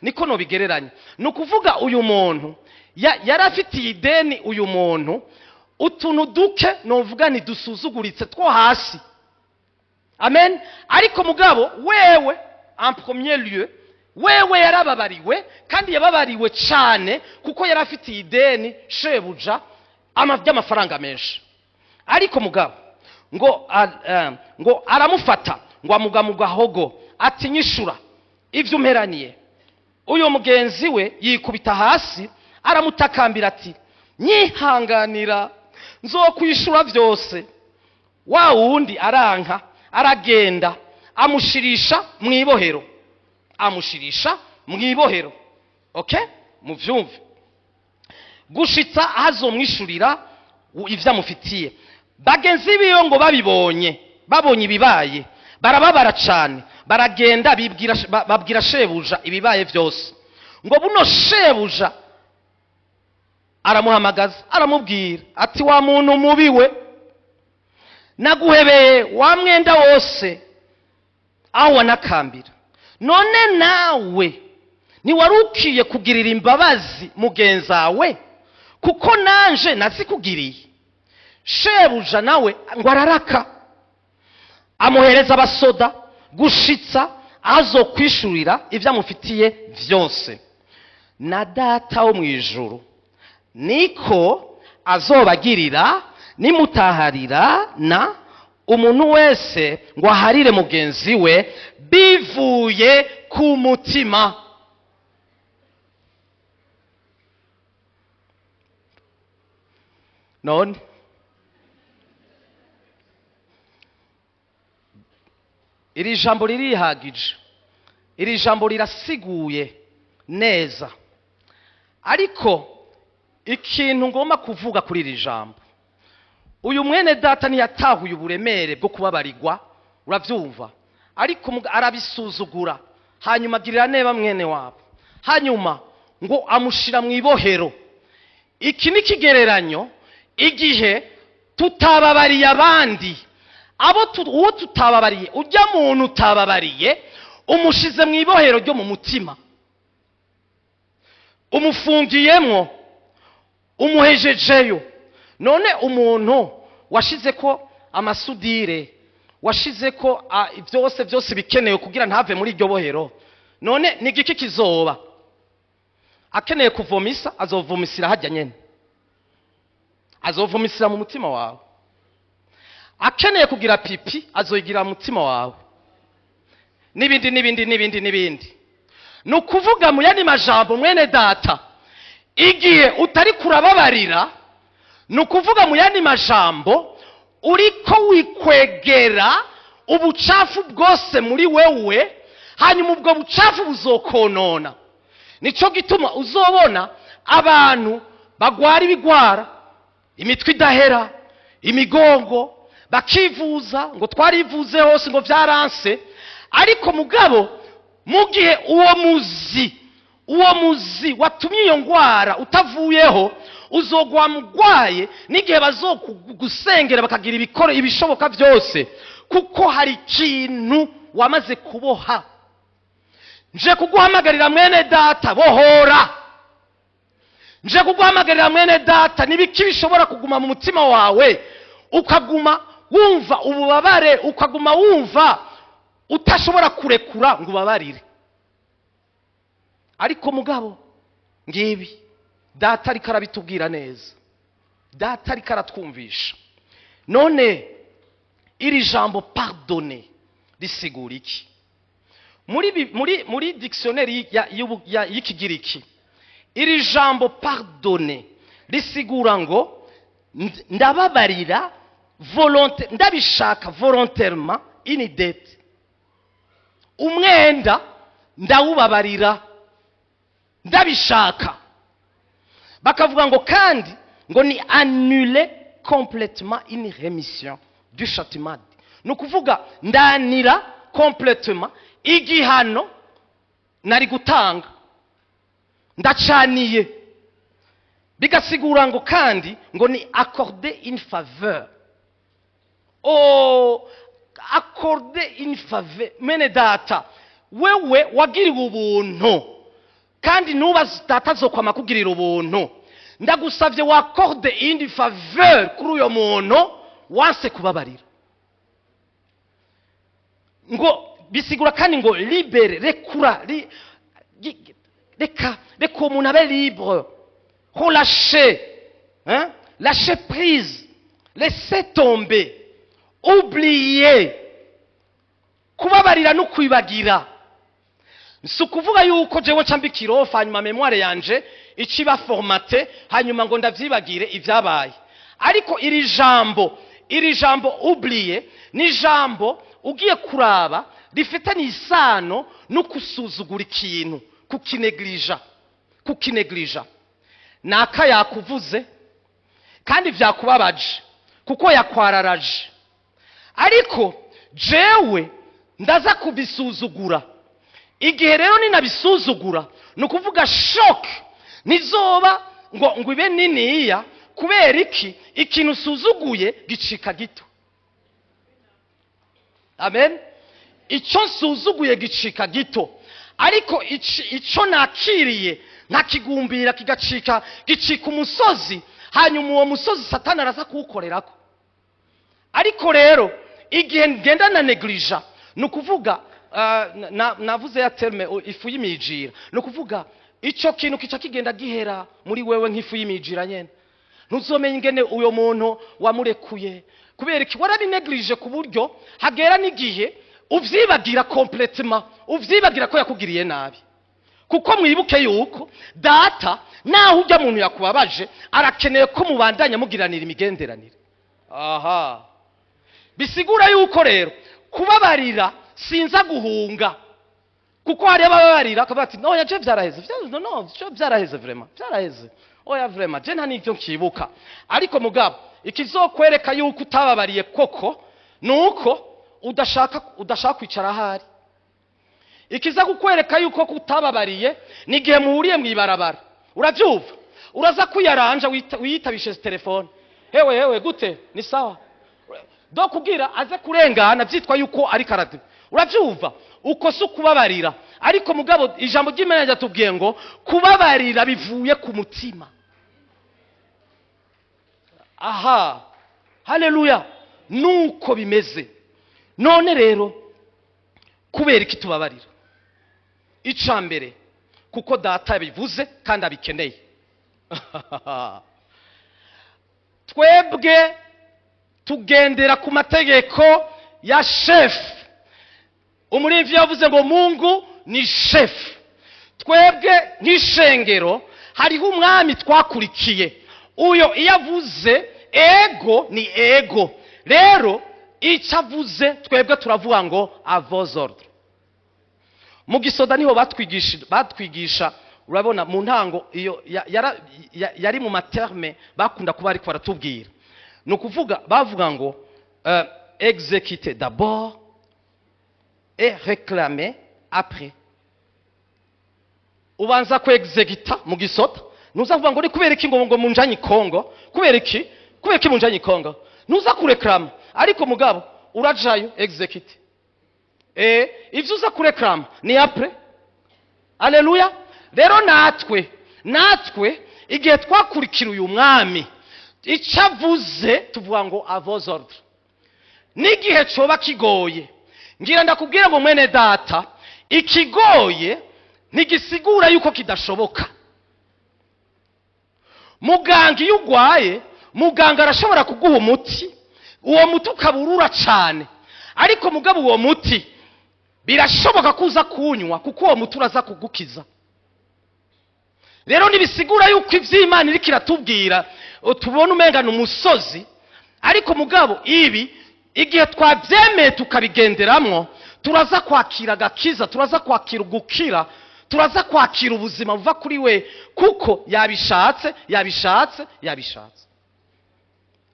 Niko nobigereranya. Nukuvuga uyu muntu yarafitiye ideni uyu muntu utuntu duke novuga ni dusuzuguritse two hasi. Amen. Ariko mugabo wewe en premier lieu wewe yarababariwe, kandi yababariwe cyane kuko yarafitiye ideni shebuja amafaranga menshi. Ariko mugabo ngo aramufata ngo amugamugahogo ati nyishura ivyo umperaniye. Uyo mugenzi we yikubita hasi aramutakambira ati nyihanganira nzokwishura vyose. Wa wundi aranka aragenda amushirisha mwibohero, amushirisha mwibohero. Okay, muvyumve. Gushitsa azomwishurira ivyo amufitiye. Bagenzi biyo ngo babibonye, babonye ibibaye, barababara cyane, baragenda babwira shebuja ibibaye vyose. Ngo buno shebuja aramuhamagaza aramubwira ati wa muntu mubiwe, naguhebeye wa mwenda wose aho wanakambira, none nawe ntiwarukiye kugirira imbabazi mugenzawe kuko nanje nazikugiriye. Shebuja nawe ngo araraka amuhereza abasoda gushitsa azokwishurira ivyo amufitiye vyose. Na data wo mwijuru niko azobagirira nimutaharira na umuntu wese ngo aharire mugenzi we bivuye ku mutima. None iri jambo ririhagije, iri jambo rirasiguye neza. Ariko ikintu ngomba kuvuga kuri iri jambo, uyu mwene data ntiyatahuye uburemere bwo kubabarirwa, uravyumva, ariko arabisuzugura, hanyuma agirira neba mwene wabo, hanyuma ngo amushira mu ibohero. Iki ni kigereranyo igihe tutababariye abandi, abo uwo tutababariye, ujya muntu utababariye umushize mu ibohero ryo mu mutima, umufungiyemwo, umuhejejeyo. None umuntu Washize ko amasudire, washize ko byose byose bikenewe kugira ntave muri iryo bohero. None ni igiki kizoba? Akeneye kuvomisa, azovomisira hajya nyene, azovomisira mu mutima wawe. Akeneye kugira pipi, azoyigira mu mutima wawe, n'ibindi n'ibindi n'ibindi n'ibindi. Ni ukuvuga, mu yandi majambo, mwene data, igihe utari kurababarira, ni ukuvuga, mu yandi majambo, uriko wikwegera ubucafu bwose muri wewe, hanyuma ubwo bucafu buzokonona. Nicyo gituma uzobona abantu bagwara ibigwara, imitwe idahera, imigongo, bakivuza ngo twarivuze hose ngo byaranse. Ariko mugabo, mu gihe uwo muzi watumye iyo ndwara utavuyeho, uzogwa mugwaye n'igihe bazogusengera bakagira ibikoro ibishoboka byose, kuko hari ikintu wamaze kuboha. Nje kuguhamagarira, mwene data, bohora. Nje kuguhamagarira, mwene data, nibiki bishobora kuguma mu mutima wawe, ukaguma wumva ububabare, ukaguma wumva utashobora kurekura ngo ubabarire? Ariko mugabo, ngibi data ariko arabitubwira neza, data ariko aratwumvisha. None iri jambo pardonner risigura iki? Muri dictionnaire y'ikigiriki, iri jambo pardonner risigura ngo ndababarira volonté, ndabishaka, volontairement, une dette, umwenda ndawubabarira ndabishaka. Bakavuga ngo kandi ngo ni annuler complètement une rémission du châtiment, ni ukuvuga ndanira complètement igihano nari gutanga, ndacaniye. Bigasigura ngo kandi ngo ni accorder une faveur. Oh, accorder une faveur! Mene data, wewe wagiriwe ubuntu, kandi nuba data azokwama kugirira ubuntu. Ndagusabye waccorde indi faveur kuri uyo muntu wanse kubabarira. Ngo bisigura kandi ngo libérer, rekura, reka, reka uwo muntu abe libre, relâcher, hein? Lâcher prise, laisser tomber, oublier. Kubabarira no kwibagira, si ukuvuga yuko jewe nca mba ikirofa, hanyuma mémoire yanje ikiba formatée, hanyuma ngo ndavyibagire ibyabaye. Ariko iri jambo oublier ni ijambo ugiye kuraba rifitanye isano no gusuzugura ikintu, kukinegirija. Kukinegirija, naka yakuvuze kandi vyakubabaje kuko yakwararaje, ariko jewe ndaza kubisuzugura. Igihe rero ninabisuzugura, ni ukuvuga choc ntizoba ngo ibe niniya. Kubera iki? Ikintu usuzuguye gicika gito. Amen. Icyo nsuzuguye gicika gito, ariko icyo nakiriye nkakigumbira kigacika, gicika umusozi, hanyuma uwo musozi Satani araza kuwukorerako. Ariko rero igihe ngenda na negirija, ni ukuvuga navuze ya terme ifu y'imijira, ni ukuvuga icyo kintu kica kigenda gihera muri wewe nk'ifu y'imijira nyene. Ntuzomenya ingene uyo muntu wamurekuye. Kubera iki? Warabinegirije ku buryo hagera n'igihe uvyibagira complètement, uvyibagira ko yakugiriye nabi. Kuko mwibuke yuko data, naho ujya muntu yakubabaje, arakeneye ko mubandanya mugiranira imigenderanire. Aha bisigura yuko rero kubabarira sinza guhunga, kuko hari abababarira akavuga ati: "Oya, je vyaraheze, no, no, je vyaraheze, vraiment vyaraheze, oya, vraiment je nta n'ivyo nkibuka." Ariko mugabo, ikizokwereka yuko utababariye koko ni uko udashaka kwicara ahari. Ikiza kukwereka yuko kutababariye ni igihe muhuriye mu ibarabara, urabyumva, uraza kwiyaranja, wiyitabishe telefone: "Hewe, hewe, gute? Ni sawa?" Do kugira aze kurengana byitwa yuko ari karate. Urabyumva, uko si ukubabarira. Ariko mugabo, ijambo ry'Imana ryatubwiye ngo kubabarira bivuye ku mutima. Aha Haleluya! Nuko bimeze. None rero, kubera iki tubabarira? Icya mbere, kuko Data yabivuze kandi abikeneye. Twebwe tugendera ku mategeko ya shefu. Umuririmbyi yavuze ngo Mungu ni shefu. Twebwe nk'ishengero hariho umwami twakurikiye. Uyo iyo avuze ego ni ego. Rero icyo avuze, twebwe turavuga ngo "À vos ordres". Mu gisoda niho batwigisha. Urabona, mu ntango iyo yari mu ma termes bakunda kuba ariko baratubwira. Ni ukuvuga bavuga ngo "Exécuter d'abord et réclamer après". Ubanza ku exécuta. Mu gisoda ntuza kuvuga ngo ni kubera iki ngo munjanye i Kongo, kubera iki, kubera iki munjanye i Kongo. Ntuza kureklama, ariko mugabo urajayo exécute. Ivyo uza kureklama ni après. Aleluya! Rero natwe igihe twakurikira uyu mwami, icyo avuze tuvuga ngo "À vos ordres", n'igihe coba kigoye. Ngira ndakubwira ngo mwene data, ikigoye ntigisigura yuko kidashoboka. Muganga, iyo ugwaye, muganga arashobora kuguha umuti, uwo muti ukaba urura cyane, ariko mugabo uwo muti birashoboka ko uza kuwunywa, kuko uwo muti uraza kugukiza. Rero ntibisigura yuko iby'Imana iriko iratubwira tubona umenga ni umusozi, ariko mugabo ibi igihe twabyemeye tukabigenderamwo, turaza kwakira agakiza, turaza kwakira ugukira, turaza kwakira ubuzima buva kuri we, kuko yabishatse, yabishatse, yabishatse.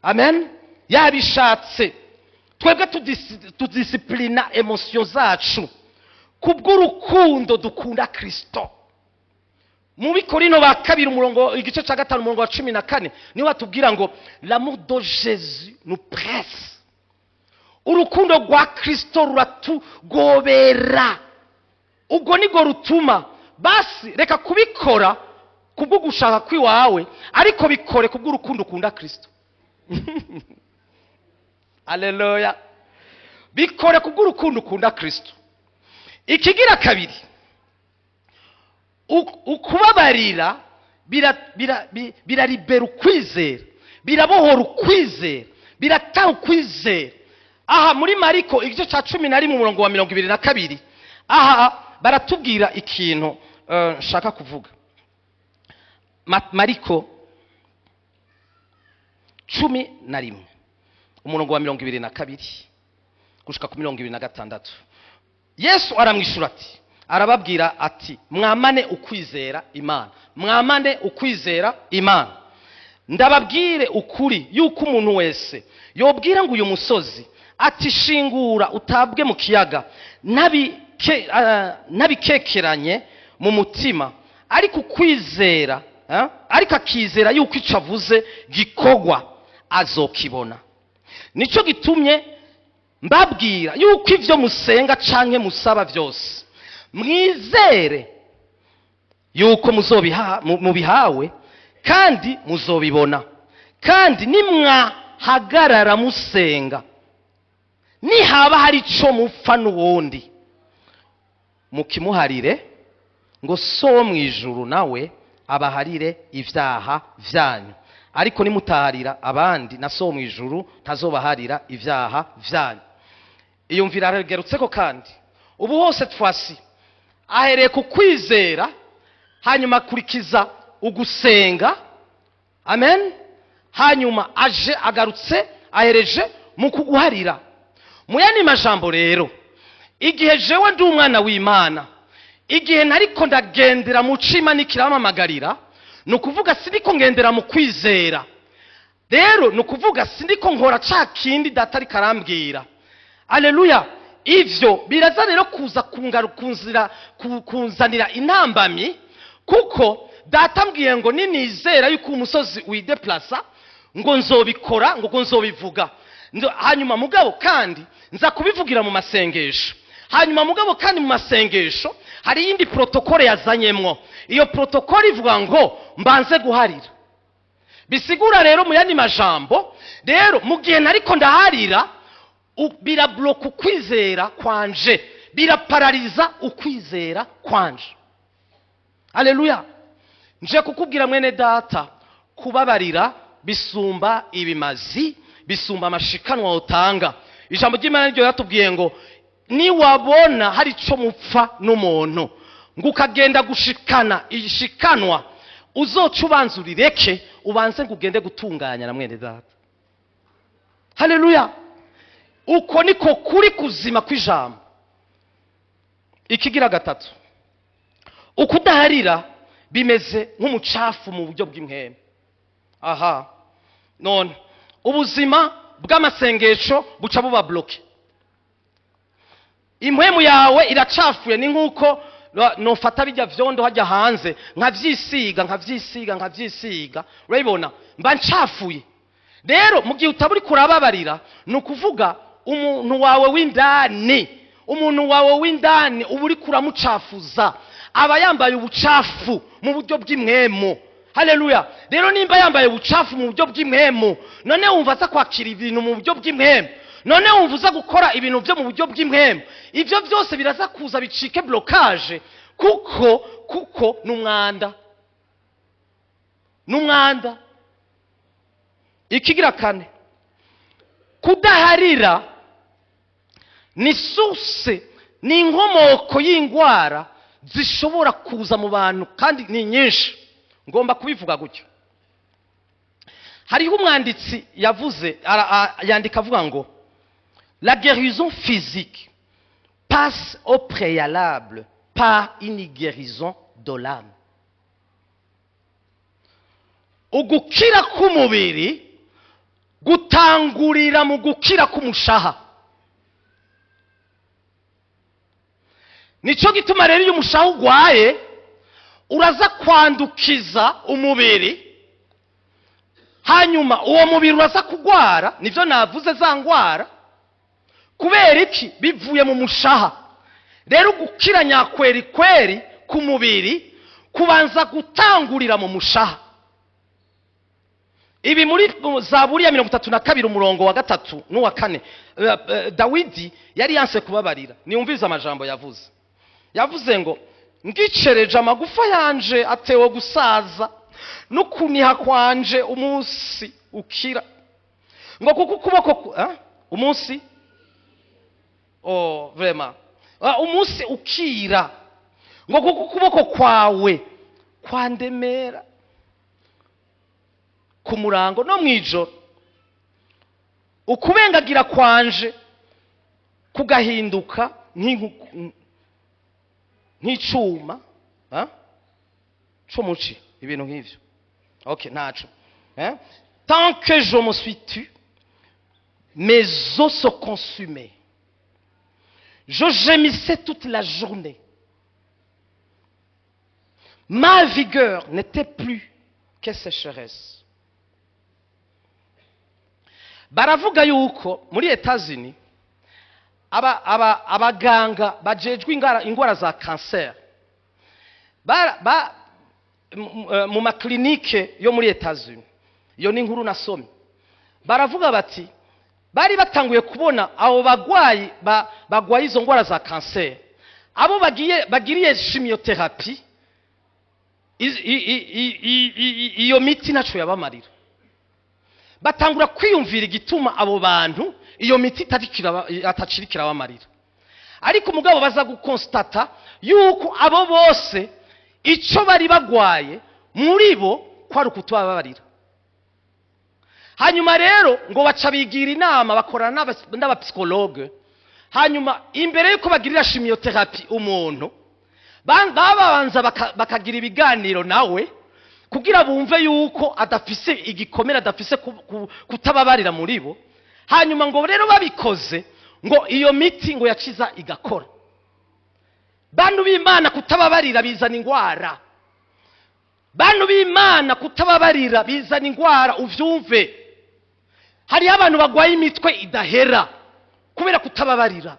Amen, yabishatse. Twebwe tudisipurina émotions zacu kubw'urukundo dukunda Kirisito. Mu Bikorino ba kabiri, umurongo, igice cya 5, umurongo wa 14, niho batubwira ngo "L'amour de Jésus nous presse". Urukundo rwa Kirisito ruratugobera. Ubwo nibwo rutuma basi reka kubikora kubwo gushaka kw'iwawe, ariko bikore kubw'urukundo ukunda Kirisito. Aleluya! Bikore kubw'urukundo ukunda Kirisito. Ikigira kabiri, ukubabarira biraribera ukwizera, birabohora ukwizera, biratanga ukwizera. Aha muri Mariko igice cya 11, umurongo wa 22, aha baratubwira ikintu nshaka kuvuga. Mariko 11, umurongo wa 22 gushika ku 26. Yesu aramwishura ati, arababwira ati: "Mwamane ukwizera Imana, mwamane ukwizera Imana. Ndababwire ukuri yuko umuntu wese yobwira ngo uyu musozi ati: 'Shingura utabwe mu kiyaga,' ntabikekeranye mu mutima, ariko ukwizera, ariko akizera yuko icyo avuze gikorwa, azokibona. Nicyo gitumye mbabwira yuko ibyo musenga canke musaba byose, mwizere yuko mubihawe, kandi muzobibona. Kandi nimwahagarara musenga, nihaba hari ico mupfa n'uwundi, mukimuharire, ngo So wo mu ijuru nawe abaharire ibyaha vyanyu. Ariko nimutaharira abandi, na So wo mu ijuru ntazobaharira ibyaha vyanyu." Iyumvira aragerutseko kandi ubu hose twasi ahereye ku kwizera, hanyuma akurikiza ugusenga. Amen. Hanyuma aje agarutse ahereje mu kuguharira. Mu yandi majambo rero, igihe jewe ndi umwana w'Imana, igihe ntariko ndagendera mu cima nikiramamagarira, ni ukuvuga sindiko ngendera mu kwizera. Rero ni ukuvuga sindiko nkora ca kindi Data ariko arambwira. Aleluya! Ivyo biraza rero kuza kunzanira intambamyi, kuko Data ambwiye ngo ninizera yuko umusozi wideplasa, ngo nzobikora, ngo nzobivuga. Hanyuma mugabo kandi nza kubivugira mu masengesho. Hanyuma mugabo kandi mu masengesho hari iyindi protocole yazanyemwo. Iyo protocole ivuga ngo mbanze guharira. Bisigura rero mu yandi majambo rero, mu gihe ntariko ndaharira, birabloka ukwizera kwanje, biraparariza ukwizera kwanje. Aleluya! Nje kukubwira, mwene data, kubabarira bisumba ibimazi, bisumba amashikanwa utanga. Ijambo ry'Imana ryo yatubwiye ngo niwabona hari ico mupfa n'umuntu, ngo ukagenda gushikana ishikanwa, uzoca ubanza urireke, ubanze ngo ugende gutunganya na mwene data. Haleluya! Uko niko kuri kuzima kw'ijambo. Ikigira gatatu, ukudaharira bimeze nk'umucafu mu buryo bw'impwemu. Aha none ubuzima bw'amasengesho buca buba bloqué, impwemu yawe iracafuye. Ni nk'uko nofata bijya vyondo hajya hanze, nkavyisiga, nkavyisiga, nkavyisiga, urabibona mba ncafuye. Rero mu gihe utaba uriko urababarira, ni ukuvuga umuntu wawe w'indani, umuntu wawe w'indani uba uriko uramucafuza, aba yambaye ubucafu mu buryo bw'impwemu. Haleluya! Rero nimba yambaye ubucafu mu buryo bw'impwemu, none wumva aza kwakira ibintu mu buryo bw'impwemu? None wumva uza gukora ibintu byo mu buryo bw'impwemu? Ibyo byose biraza kuza bicike blocage, kuko ni umwanda, ni umwanda. Ikigira kane, kudaharira ni source, ni inkomoko y'indwara zishobora kuza mu bantu, kandi ni nyinshi. Ngomba kubivuga gutyo. Hariho umwanditsi yavuze, yandika avuga ngo: "La guérison physique passe au préalable par une guérison de l'âme." Ugukira k'umubiri gutangurira mu gukira k'umushaha. Nicyo gituma rero iyo umushaha ugwaye, uraza kwandukiza umubiri, hanyuma uwo mubiri uraza kugwara. Nibyo navuze, za ngwara. Kubera iki? Bivuye mu mushaha. Rero gukira nyakweri kweri ku mubiri kubanza gutangurira mu mushaha. Ibi muri Zaburi ya 32, umurongo wa 3 n'uwa 4, Dawidi yari yanse kubabarira. Niyumvize amajambo yavuze. Yavuze ngo: "Ngicereje amagufa yanje atewe gusaza, n'ukuniha kwanje umunsi ukira." Ngo kuko ukuboko umunsi, oh, vraiment. Ah, umunsi ukira. Ngo kuko ukuboko kwawe kwandemera ku murango no mw'ijoro, ukubengagira kwanje kugahinduka nk'icuma, ah? Co muci, ibintu nk'ivyo. Okay, ntaco, hein? "Tant que je me suis tu, mes os se consumaient, je gémissais toute la journée, ma vigueur n'était plus que sécheresse." Baravuga yuko muri Etats-Unis abaganga bajejwe ingwara za kanseri mu maklinike yo muri Etats-Unis, iyo ni inkuru nasomye, baravuga bati bari batanguye kubona abo bagwayi bagwaye izo ngwara za kanseri, abo bagiye bagiriye chimiothérapie, iyo miti ntaco yabamarira. Batangura kwiyumvira igituma abo bantu iyo miti atacirika irabamarira. Ariko umugabo baza gukonstata yuko abo bose ico bari bagwaye muri bo kwari ukutababarira. Hanyuma rero ngo baca bigira inama, bakorana n'abapsychologue. Hanyuma imbere yuko bagirira chimiothérapie umuntu, babanza bakagira ibiganiro nawe kugira bumve yuko adafise igikomere, adafise kutababarira muri bo. Hanyuma ngo rero babikoze, ngo iyo miti ngo yaciza igakora. Bantu b'Imana, kutababarira bizana ingwara. Bantu b'Imana, kutababarira bizana ingwara, uvyumve. Hariho abantu bagwaye imitwe idahera kubera kutababarira.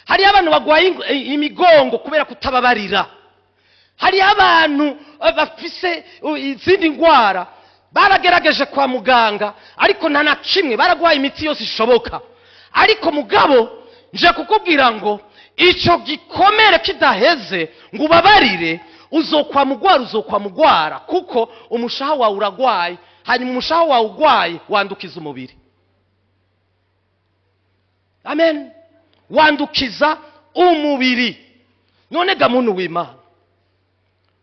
Hariho abantu bagwaye imigongo kubera kutababarira. Hariho abantu bafise izindi ngwara. Baragerageje kwa muganga, ariko nta na kimwe, baraguhaye imiti yose ishoboka, ariko mugabo nje kukubwira ngo icyo gikomere kidaheze ngo ubabarire, uzokwama ugwara, uzokwama ugwara, kuko umushaha wawe uragwaye. Hanyuma umushaha wawe ugwaye wandukiza umubiri. Amen. Wandukiza umubiri. None ga muntu w'Imana,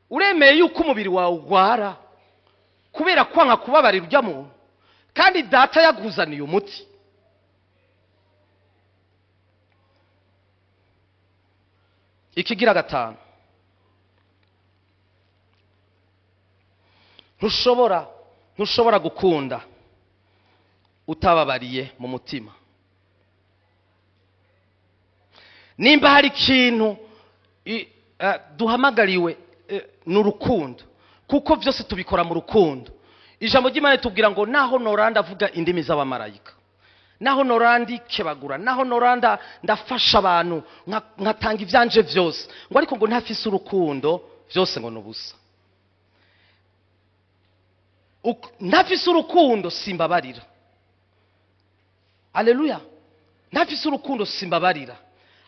uremeye yuko umubiri wawe ugwara kubera kwanga kubabarira ujya muntu, kandi Data yaguzaniye umuti? Ikigira gatanu, ntushobora gukunda utababariye mu mutima. Nimba hari ikintu duhamagariwe, ni urukundo, kuko byose tubikora mu rukundo. Ijambo ry'Imana ritubwira ngo naho noranda avuga indimi z'abamarayika, naho noranda ikebagura, naho noranda ndafasha abantu, nkatanga ibyanje byose, ngo ariko ngo ntafise urukundo, byose ngo ni ubusa. Ntafise urukundo simbabarira. Aleluya. Ntafise urukundo simbabarira.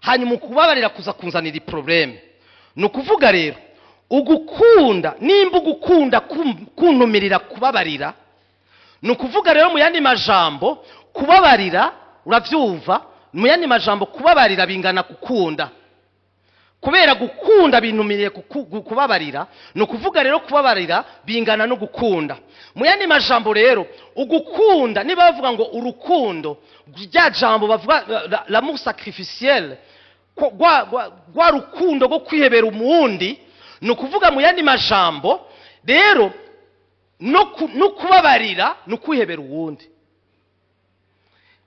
Hanyuma ukubabarira kuza kunzanira problème. Ni ukuvuga rero ugukunda, nimba ugukunda kuntumirira kubabarira, ni ukuvuga rero mu yandi majambo kubabarira, uravyumva, mu yandi majambo kubabarira bingana gukunda. Kubera gukunda bintumiriye kubabarira, ni ukuvuga rero kubabarira bingana no gukunda. Mu yandi majambo rero ugukunda, niba bavuga ngo urukundo, rya jambo bavuga l'amour sacrificiel, rwa rukundo rwo kwihebera umundi, ni ukuvuga mu yandi majambo rero no kubabarira ni ukwihebera uwundi.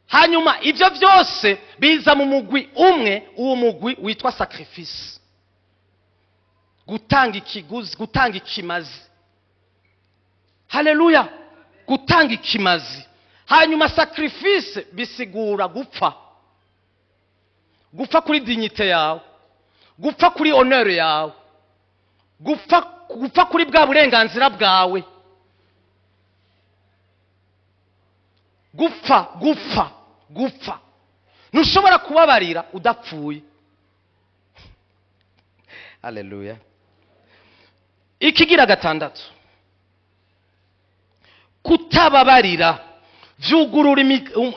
Hanyuma ivyo vyose biza mu mugwi umwe, uwo mugwi witwa sacrifice, gutanga ikiguzi, gutanga ikimazi. Haleluya. Gutanga ikimazi. Hanyuma sacrifice bisigura gupfa, gupfa kuri dignité yawe, gupfa kuri honneur yawe, gupfa kuri bwa burenganzira bwawe, gupfa, gupfa, gupfa. Ntushobora kubabarira udapfuye. Haleluya. Ikigira gatandatu, kutababarira vyugurura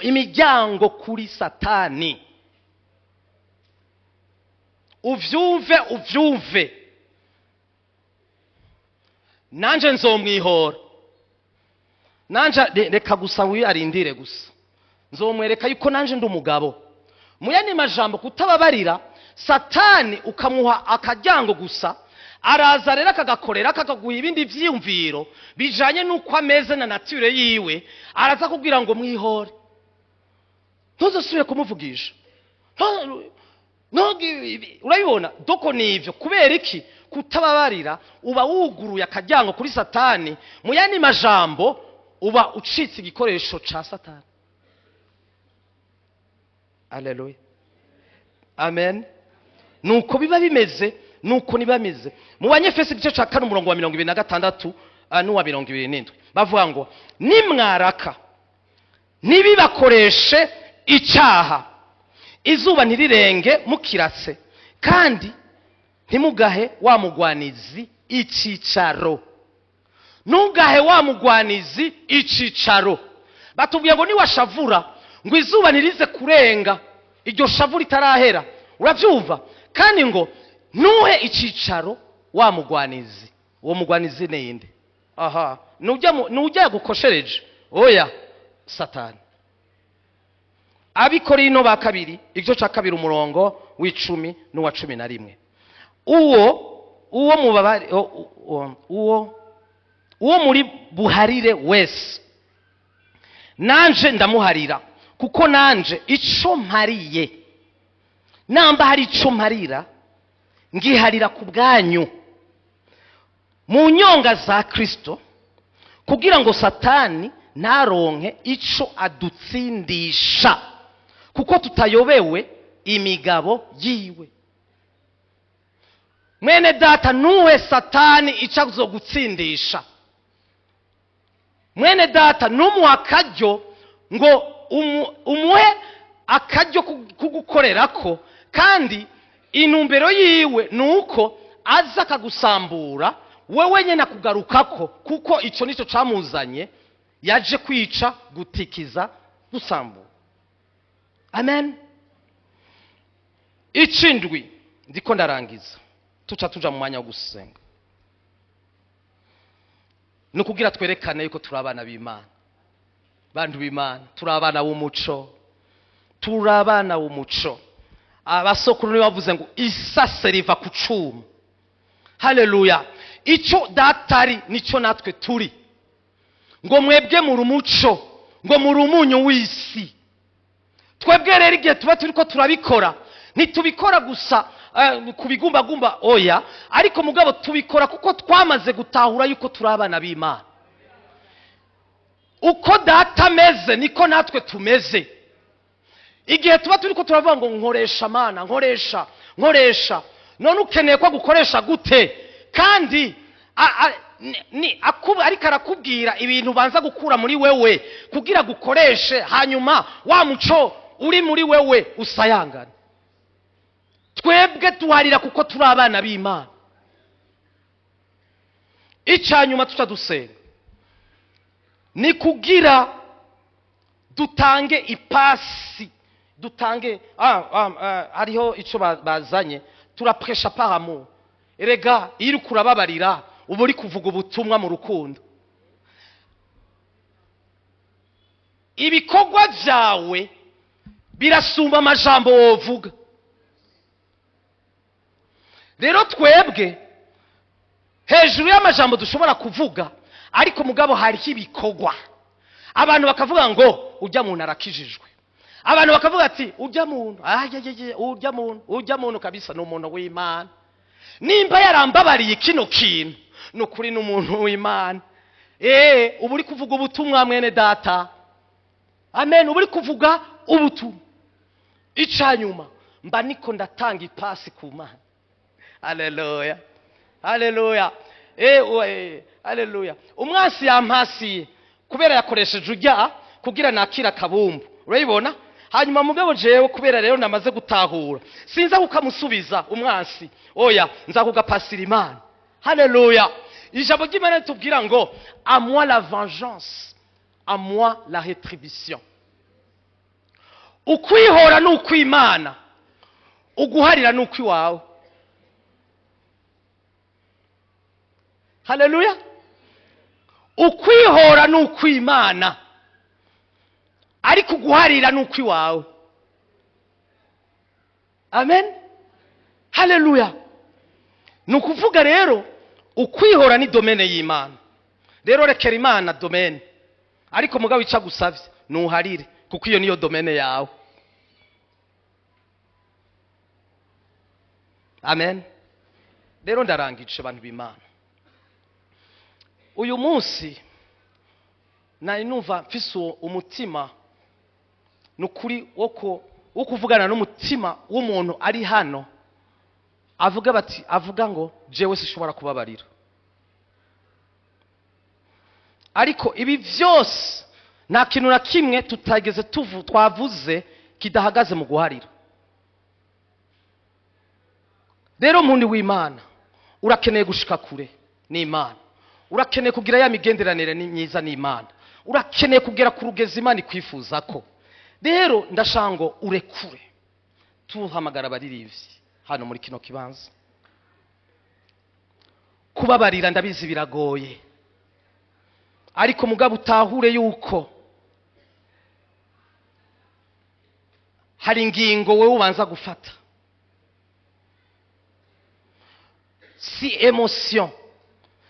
imiryango kuri Satani. Uvyumve, uvyumve, nanje nzomwihora, nanje reka gusa arindire gusa, nzomwereka yuko nanje ndi umugabo. Mu yandi majambo kutababarira, Satani ukamuha akaryango gusa, araza rero akagakorera, akakaguha ibindi vyiyumviro bijanye n'uko ameze na nature yiwe. Araza kubwira ngo mwihore, ntuzosubire kumuvugisha. Urabibona doko nivyo. Kubera iki? Kutababarira uba wuguruye akaryango kuri Satani. Mu yandi majambo uba ucitse igikoresho ca Satani. Haleluya. Amen. Nuko biba bimeze, nuko niba bimeze. Mu Banyefesi igice ca 4 umurongo wa 26 n'uwa 27 bavuga ngo nimwaraka ntibibakoreshe icyaha, izuba ntirirenge mukiratse, kandi ntimugahe wa mugwanizi icicaro. Ntugahe wa mugwanizi icicaro. Batubwiye ngo niwashavura ngo izuba ntirize kurenga iryo shavu ritarahera, uravyumva? Kandi ngo ntuhe icicaro wa mugwanizi. Uwo mugwanizi ninde? Aha, nujya yagukoshereje? Oya, Satani. Abikorino ba kabiri igice ca 2 umurongo w'10 n'uwa 11. Uwo mubabare, uwo muri buharire wese, nanje ndamuharira, kuko nanje ico mpariye, namba hari ico mparira, ngiharira ku bwanyu mu nyonga za Kristo, kugira ngo Satani ntaronke ico adutsindisha, kuko tutayobewe imigabo yiwe. Mwene data, ntuhe Satani ico azogutsindisha. Mwene data, ntumuhe akaryo ngo umuhe akaryo kugukorerako, kandi intumbero yiwe ni uko aza akagusambura wewe nyine akugarukako, kuko icyo nicyo camuzanye, yaje kwica, gutikiza, gusambura. Amen. Icindwi, ndiko ndarangiza, tuca tuja mu mwanya wo gusenga, ni ukugira twerekane yuko turi abana b'Imana. Bantu b'Imana, turi abana b'umuco, turi abana b'umuco. Abasokuru nibo bavuze ngo isase riva ku cuma. Haleluya. Icyo data ari nicyo natwe turi. Ngo mwebwe muri umuco, ngo muri umunyu w'isi. Twebwe rero igihe tuba turiko turabikora, ntitubikora gusa ku bigumbagumba, oya, ariko mugabo tubikora kuko twamaze gutahura yuko turi abana b'Imana. Uko data ameze niko natwe tumeze. Igihe tuba turiko turavuga ngo nkoresha Mana, nkoresha, nkoresha, none ukeneye ko agukoresha gute? Kandi ariko arakubwira ibintu ubanza gukura muri wewe kugira gukoreshe, hanyuma wa muco uri muri wewe usayangane. Twebwe tuharira kuko turi abana b'Imana. Icya nyuma tuca dusenga ni kugira dutange ipasi, dutange hariho icyo bazanye, turapresha par amour. Erega iyo uriko urababarira uba uri kuvuga ubutumwa mu rukundo. Ibikorwa byawe birasumba amajambo wovuga. Rero twebwe hejuru y'amajambo dushobora kuvuga, ariko mugabo hariho ibikorwa, abantu bakavuga ngo ujya muntu arakijijwe, abantu bakavuga ati ujya muntu, ayayeye, ujya muntu, ujya muntu kabisa ni umuntu w'Imana, nimba yarambabariye kino kintu ni ukuri ni umuntu w'Imana. Uba uri kuvuga ubutumwa, mwene data. Amen. Uba uri kuvuga ubutumwa. Icanyuma, mba niko ndatanga ipasi ku Mana. Haleluya, haleluya, haleluya. Umwansi yampasiye kubera yakoresheje ujya kugira nakira akabumbu, urabibona. Hanyuma mugabo jewe kubera rero namaze gutahura, sinza kukamusubiza umwansi, oya, nza kugapasira Imana. Haleluya. Ijambo ry'Imana ritubwira ngo à moi la vengeance, à moi la rétribution. Ukwihora ni ukw'Imana, uguharira ni ukw'iwawe. Haleluya. Ukwihora ni ukw'Imana, ariko uguharira ni ukw'iwawe. Amen, haleluya. Ni ukuvuga rero ukwihora ni domaine y'Imana. Rero rekera Imana domaine, ariko mugabo ica gusavye nuharire, kuko iyo niyo domaine yawe. Amen. Rero ndarangije, abantu b'Imana. Uyu munsi nari numva mfise uwo umutima, ni ukuri, wo kuvugana n'umutima w'umuntu ari hano avuga bati, avuga ngo jewe sishobora kubabarira. Ariko ibi byose nta kintu na kimwe tutageze twavuze kidahagaze mu guharira. Rero muntu w'Imana, urakeneye gushika kure n'Imana, urakeneye kugira ya migenderanire ni myiza n'Imana, urakeneye kugera ku rugezi Imana ikwifuza ko. Rero ndashaka ngo urekure. Tuhamagara abaririmbyi hano muri kino kibanza. Kubabarira ndabizi biragoye, ariko mugabo utahure yuko hari ingingo wowe ubanza gufata, si émotion.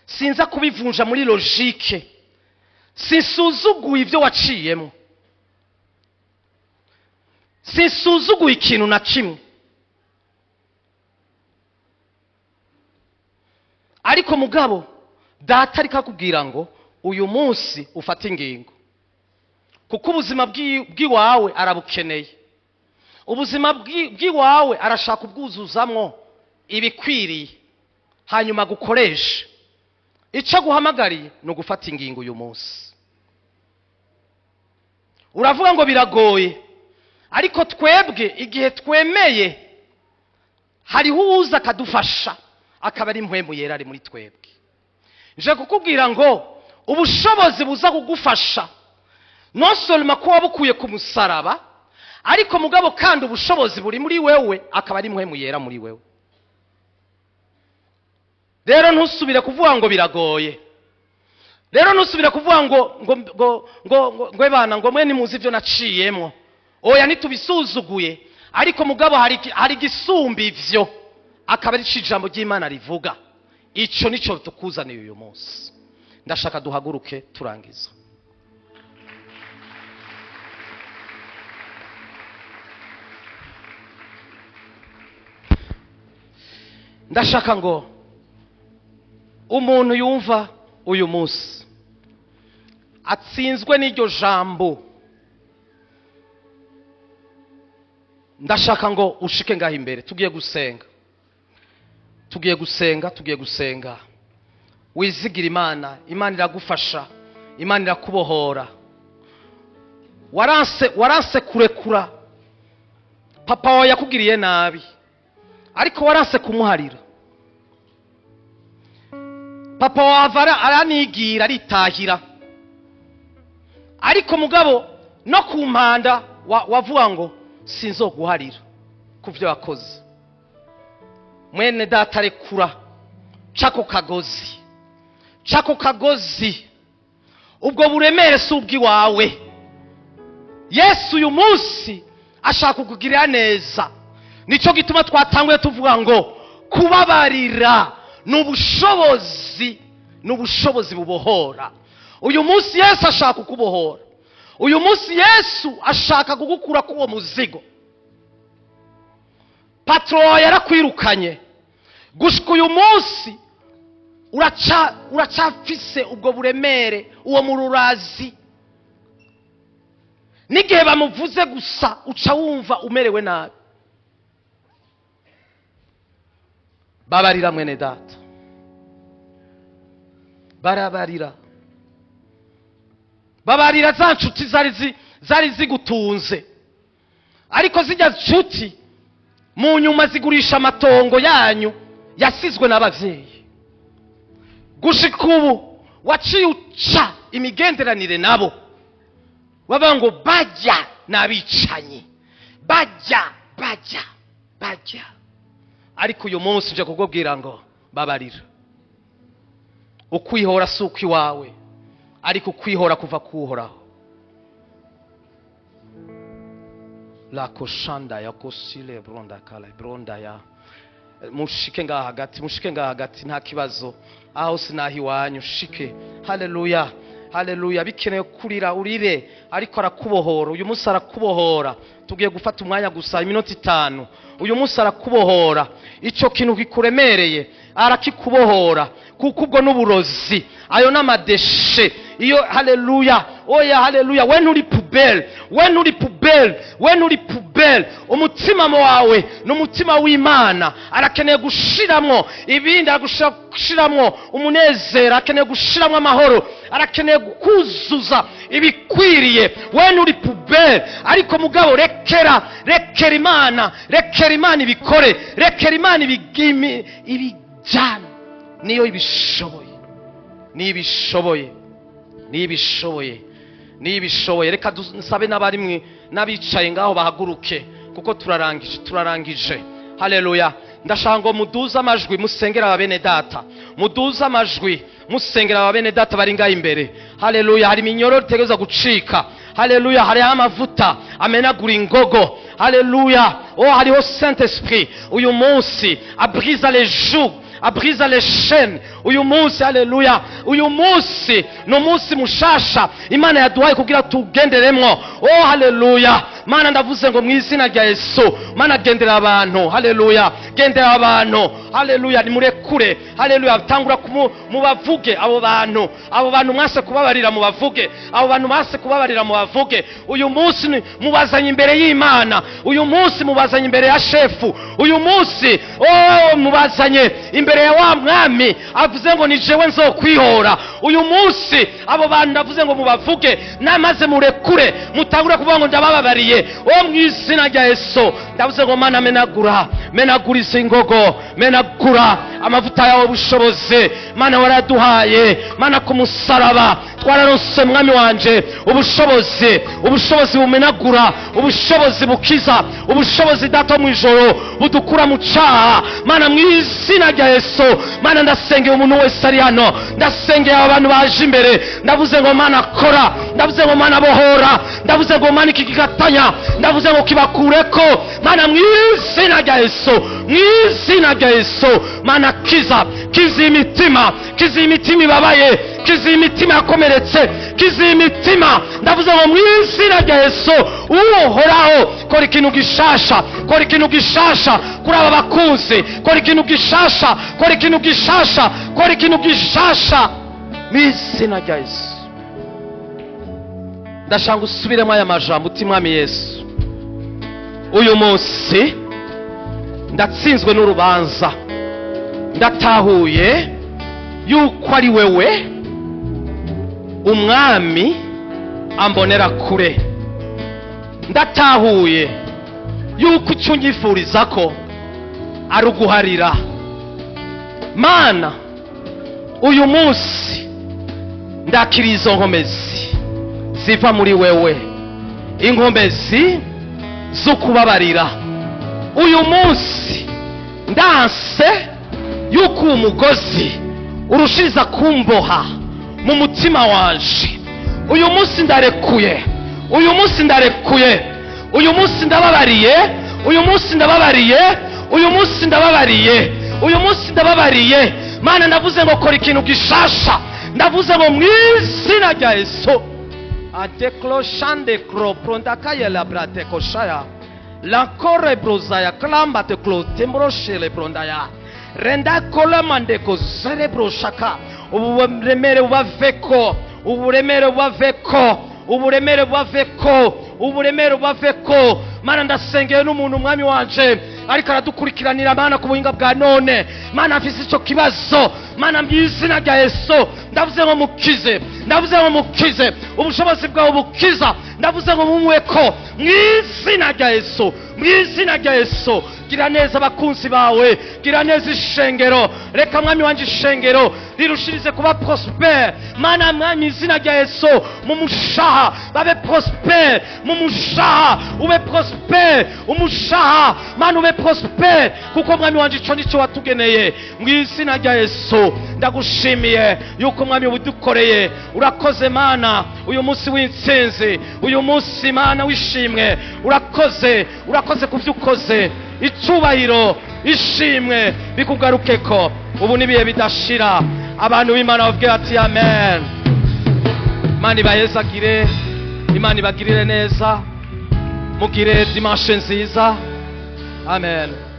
Sinza kubivunja muri logique, sinsuzuguye ibyo waciyemo, sinsuzuguye ikintu na kimwe, ariko mugabo data ariko akubwira ngo uyu munsi ufate ingingo, kuko ubuzima bw'iwawe arabukeneye. Ubuzima bw'iwawe arashaka ubwuzuzamwo ibikwiriye, hanyuma gukoresha. Icyo aguhamagariye ni ugufata ingingo uyu munsi. Uravuga ngo biragoye, ariko twebwe igihe twemeye hariho uwuza akadufasha, akaba ari Mpwemu Yera ari muri twebwe. Nje kukubwira ngo ubushobozi buza kugufasha non seulement ko wabukuye ku musaraba, ariko mugabo kandi ubushobozi buri muri wewe, akaba ari Mpwemu Yera muri wewe. Rero ntusubire kuvuga ngo biragoye. Rero ntusubire kuvuga ngo ngo ngo ngo ngo ebana ngo mwe nimuzi ibyo naciyemwo. Oya, ntitubisuzuguye, ariko mugabo hari igisumba ivyo, akaba ari ijambo ry'Imana rivuga. Ico nico tukuzaniye uyu munsi. Ndashaka duhaguruke turangiza. Ndashaka ngo umuntu yumva uyu munsi atsinzwe n'iryo jambo, ndashaka ngo ushike ngaho imbere. Tugiye gusenga, tugiye gusenga, tugiye gusenga. Wizigira Imana, Imana iragufasha, Imana irakubohora. Waranse kurekura papa wawe yakugiriye nabi, ariko waranse kumuharira. Papa wawe aranigira, aritahira, ariko mugabo no ku mpanda wavuga ngo sinzoguharira ku byo wakoze. Mwene data, rekura, cako kagozi, cako kagozi, ubwo buremere si ubw'iwawe. Yesu uyu munsi ashaka kukugirira neza. Nico gituma twatanguye tuvuga ngo kubabarira n'ubushobozi, n'ubushobozi bubohora. Uyu munsi Yesu ashaka kukubohora. Uyu munsi Yesu ashaka kugukura k'uwo muzigo. Patro yarakwirukanye, gushika uyu munsi uracafise ubwo buremere, uwo mururazi. N'igihe bamuvuze gusa uca wumva umerewe nabi. Babarira mwene data, barabarira, babarira za nshuti zari zigutunze, ariko zijya nshuti mu nyuma zigurisha amatongo yanyu yasizwe n'abavyeyi. Gushika ubu waciye uca imigenderanire nabo, bavuga ngo bajya n'abicanyi, bajya bajya bajya. Ariko uyu munsi nje kukubwira ngo babarira. Ukwihora si ukwiwawe, ariko ukwihora kuva kuhoraho. La koshanda ya kosile bronda kala bronda ya mushike ngaha hagati, mushike ngaha hagati, nta kibazo, aho sinahi iwanyu, shike. Haleluya, haleluya. Bikeneye kurira urire, ariko arakubohora uyu munsi, arakubohora. Tugiye gufata umwanya gusa iminota 5. Uyu munsi arakubohora. Ico kintu kikuremereye arakikubohora, kuko ubwo n'uburozi, ayo n'amadeshe iyo. Haleluya, oya, haleluya. We nturi poubelle, we nturi poubelle, we nturi poubelle. Umutima wawe ni umutima w'Imana. Arakeneye gushiramwo ibindi, aragushiramwo umunezero, arakeneye gushiramwo amahoro, arakeneye kuzuza ibikwiriye. We nturi poubelle, ariko mugabo rekera, rekera Imana, rekera Imana ibikore, rekera Imana ibijyane. Niyo ibishoboye, niyo ibishoboye, niyo ibishoboye, niyo ibishoboye. Reka dusabe n'abarimwe n'abicaye ngaho bahaguruke, kuko turarangije, turarangije. Haleluya. Ndashaka ngo muduze amajwi musengera aba bene data, muduze amajwi musengera aba bene data bari ngaho imbere. Haleluya. Hari iminyororo itegerezwa gucika. Haleluya. Hariho amavuta amenagura ingogo. Haleluya. Oh, hariho Saint Esprit uyu munsi abriza les jougs, abriza les chaînes uyu munsi. Haleluya. Uyu munsi ni umunsi mushasha Imana yaduhaye kugira tugenderemwo. Oh, haleluya. Mana, ndavuze ngo mu izina rya Yesu, Mana, gendera abantu. Haleluya. Gendera abantu, haleluya, nimurekure, haleluya. Tangura mubavuge abo bantu, abo bantu mwase kubabarira mubavuge, abo bantu mwase kubabarira mubavuge. Uyu munsi mubazanye imbere y'Imana, uyu munsi mubazanye imbere ya shefu, uyu munsi mubazanye imbere ya wa mwami avuze ngo ni jewe nzokwihora. Uyu munsi abo bantu ndavuze ngo mubavuge, namaze murekure, mutangure kuvuga ngo ndabababariye. Mu izina rya Yesu ndavuze ngo Mana menagura, menagura izi ngogo, menagura amavuta yawe ubushobozi Mana waraduhaye. Mana ku musaraba twararose mwami wanje ubushobozi, ubushobozi bumenagura, ubushobozi bukiza, ubushobozi Data mu ijoro budukura mu cyaha. Mana mu izina rya Yesu, Mana ndasengeye umuntu wese ari hano, ndasengeye abantu baje imbere, ndavuze ngo Mana kora, ndavuze ngo Mana bohora, ndavuze ngo Mana iki kigatanya, ndavuze ngo kibakureko. Mana mu izina rya Yesu, mu izina rya Yesu, Mana kiza, kiza imitima, kiza imitima ibabaye, kiza imitima yakomeretse, kiza imitima. Ndavuze ngo mu izina rya Yesu uhoraho kora ikintu gishasha, kora ikintu gishasha kuri aba bakunzi, kora ikintu gishasha, kora ikintu gishasha, kora ikintu gishasha mu izina rya Yesu. Ndashaka usubiremo aya majambo uti Mwami Yesu, uyu munsi ndatsinzwe n'urubanza, ndatahuye yuko ari wewe umwami ambonera kure, ndatahuye yuko icyo unyifuriza ko ari uguharira. Mana uyu munsi ndakiriye izo nkomezi ziva muri wewe, inkomezi zo kubabarira. Uyu munsi ndanse yuko uwo mugozi urushiriza kumboha mu mutima wanje. Uyu munsi ndarekuye, uyu munsi ndarekuye, uyu munsi ndababariye, uyu munsi ndababariye, uyu munsi ndababariye, uyu munsi ndababariye. Mana ndavuze ngo kora ikintu gishasha, ndavuze ngo mu izina rya Yesu. Adekloshande kropondakaya la bratekoshaya lankore brozaya klamba te klotemroshele brondaya renda kolamandeko zerebroshaka. Uburemere bubaveko, uburemere bubaveko, uburemere bubaveko, uburemere bubaveko. Mana ndasengeye n'umuntu mwami wanje ariko aradukurikiranira Mana ku buhinga bwa none. Mana afise ico kibazo, Mana mu izina rya Yesu ndavuze ngo mukize, ndavuze ngo mukize, ubushobozi bwawe bukiza, ndavuze ngo mumweko mu izina rya Yesu, mu izina rya Yesu. Gira neza abakunzi bawe, gira neza ishengero, reka mwami wanje ishengero rirushirize kuba prosper. Mana mwami izina rya Yesu, mu mushaha babe prosper, mu mushaha ube prosper, umushaha Mana ube prosper, kuko mwami wanje ico nico watugeneye. Mu izina rya Yesu ndagushimiye yuko mwami udukoreye. Urakoze Mana uyu munsi w'intsinzi, uyu munsi Mana wishimwe, urakoze, urakoze kuvyo ukoze. Icubahiro ishimwe bikugarukeko ubu n'ibihe bidashira. Abantu b'Imana bavuge bati amen. Imana ibahezagire, Imana ibagirire neza, mugire dimanche nziza. Amen.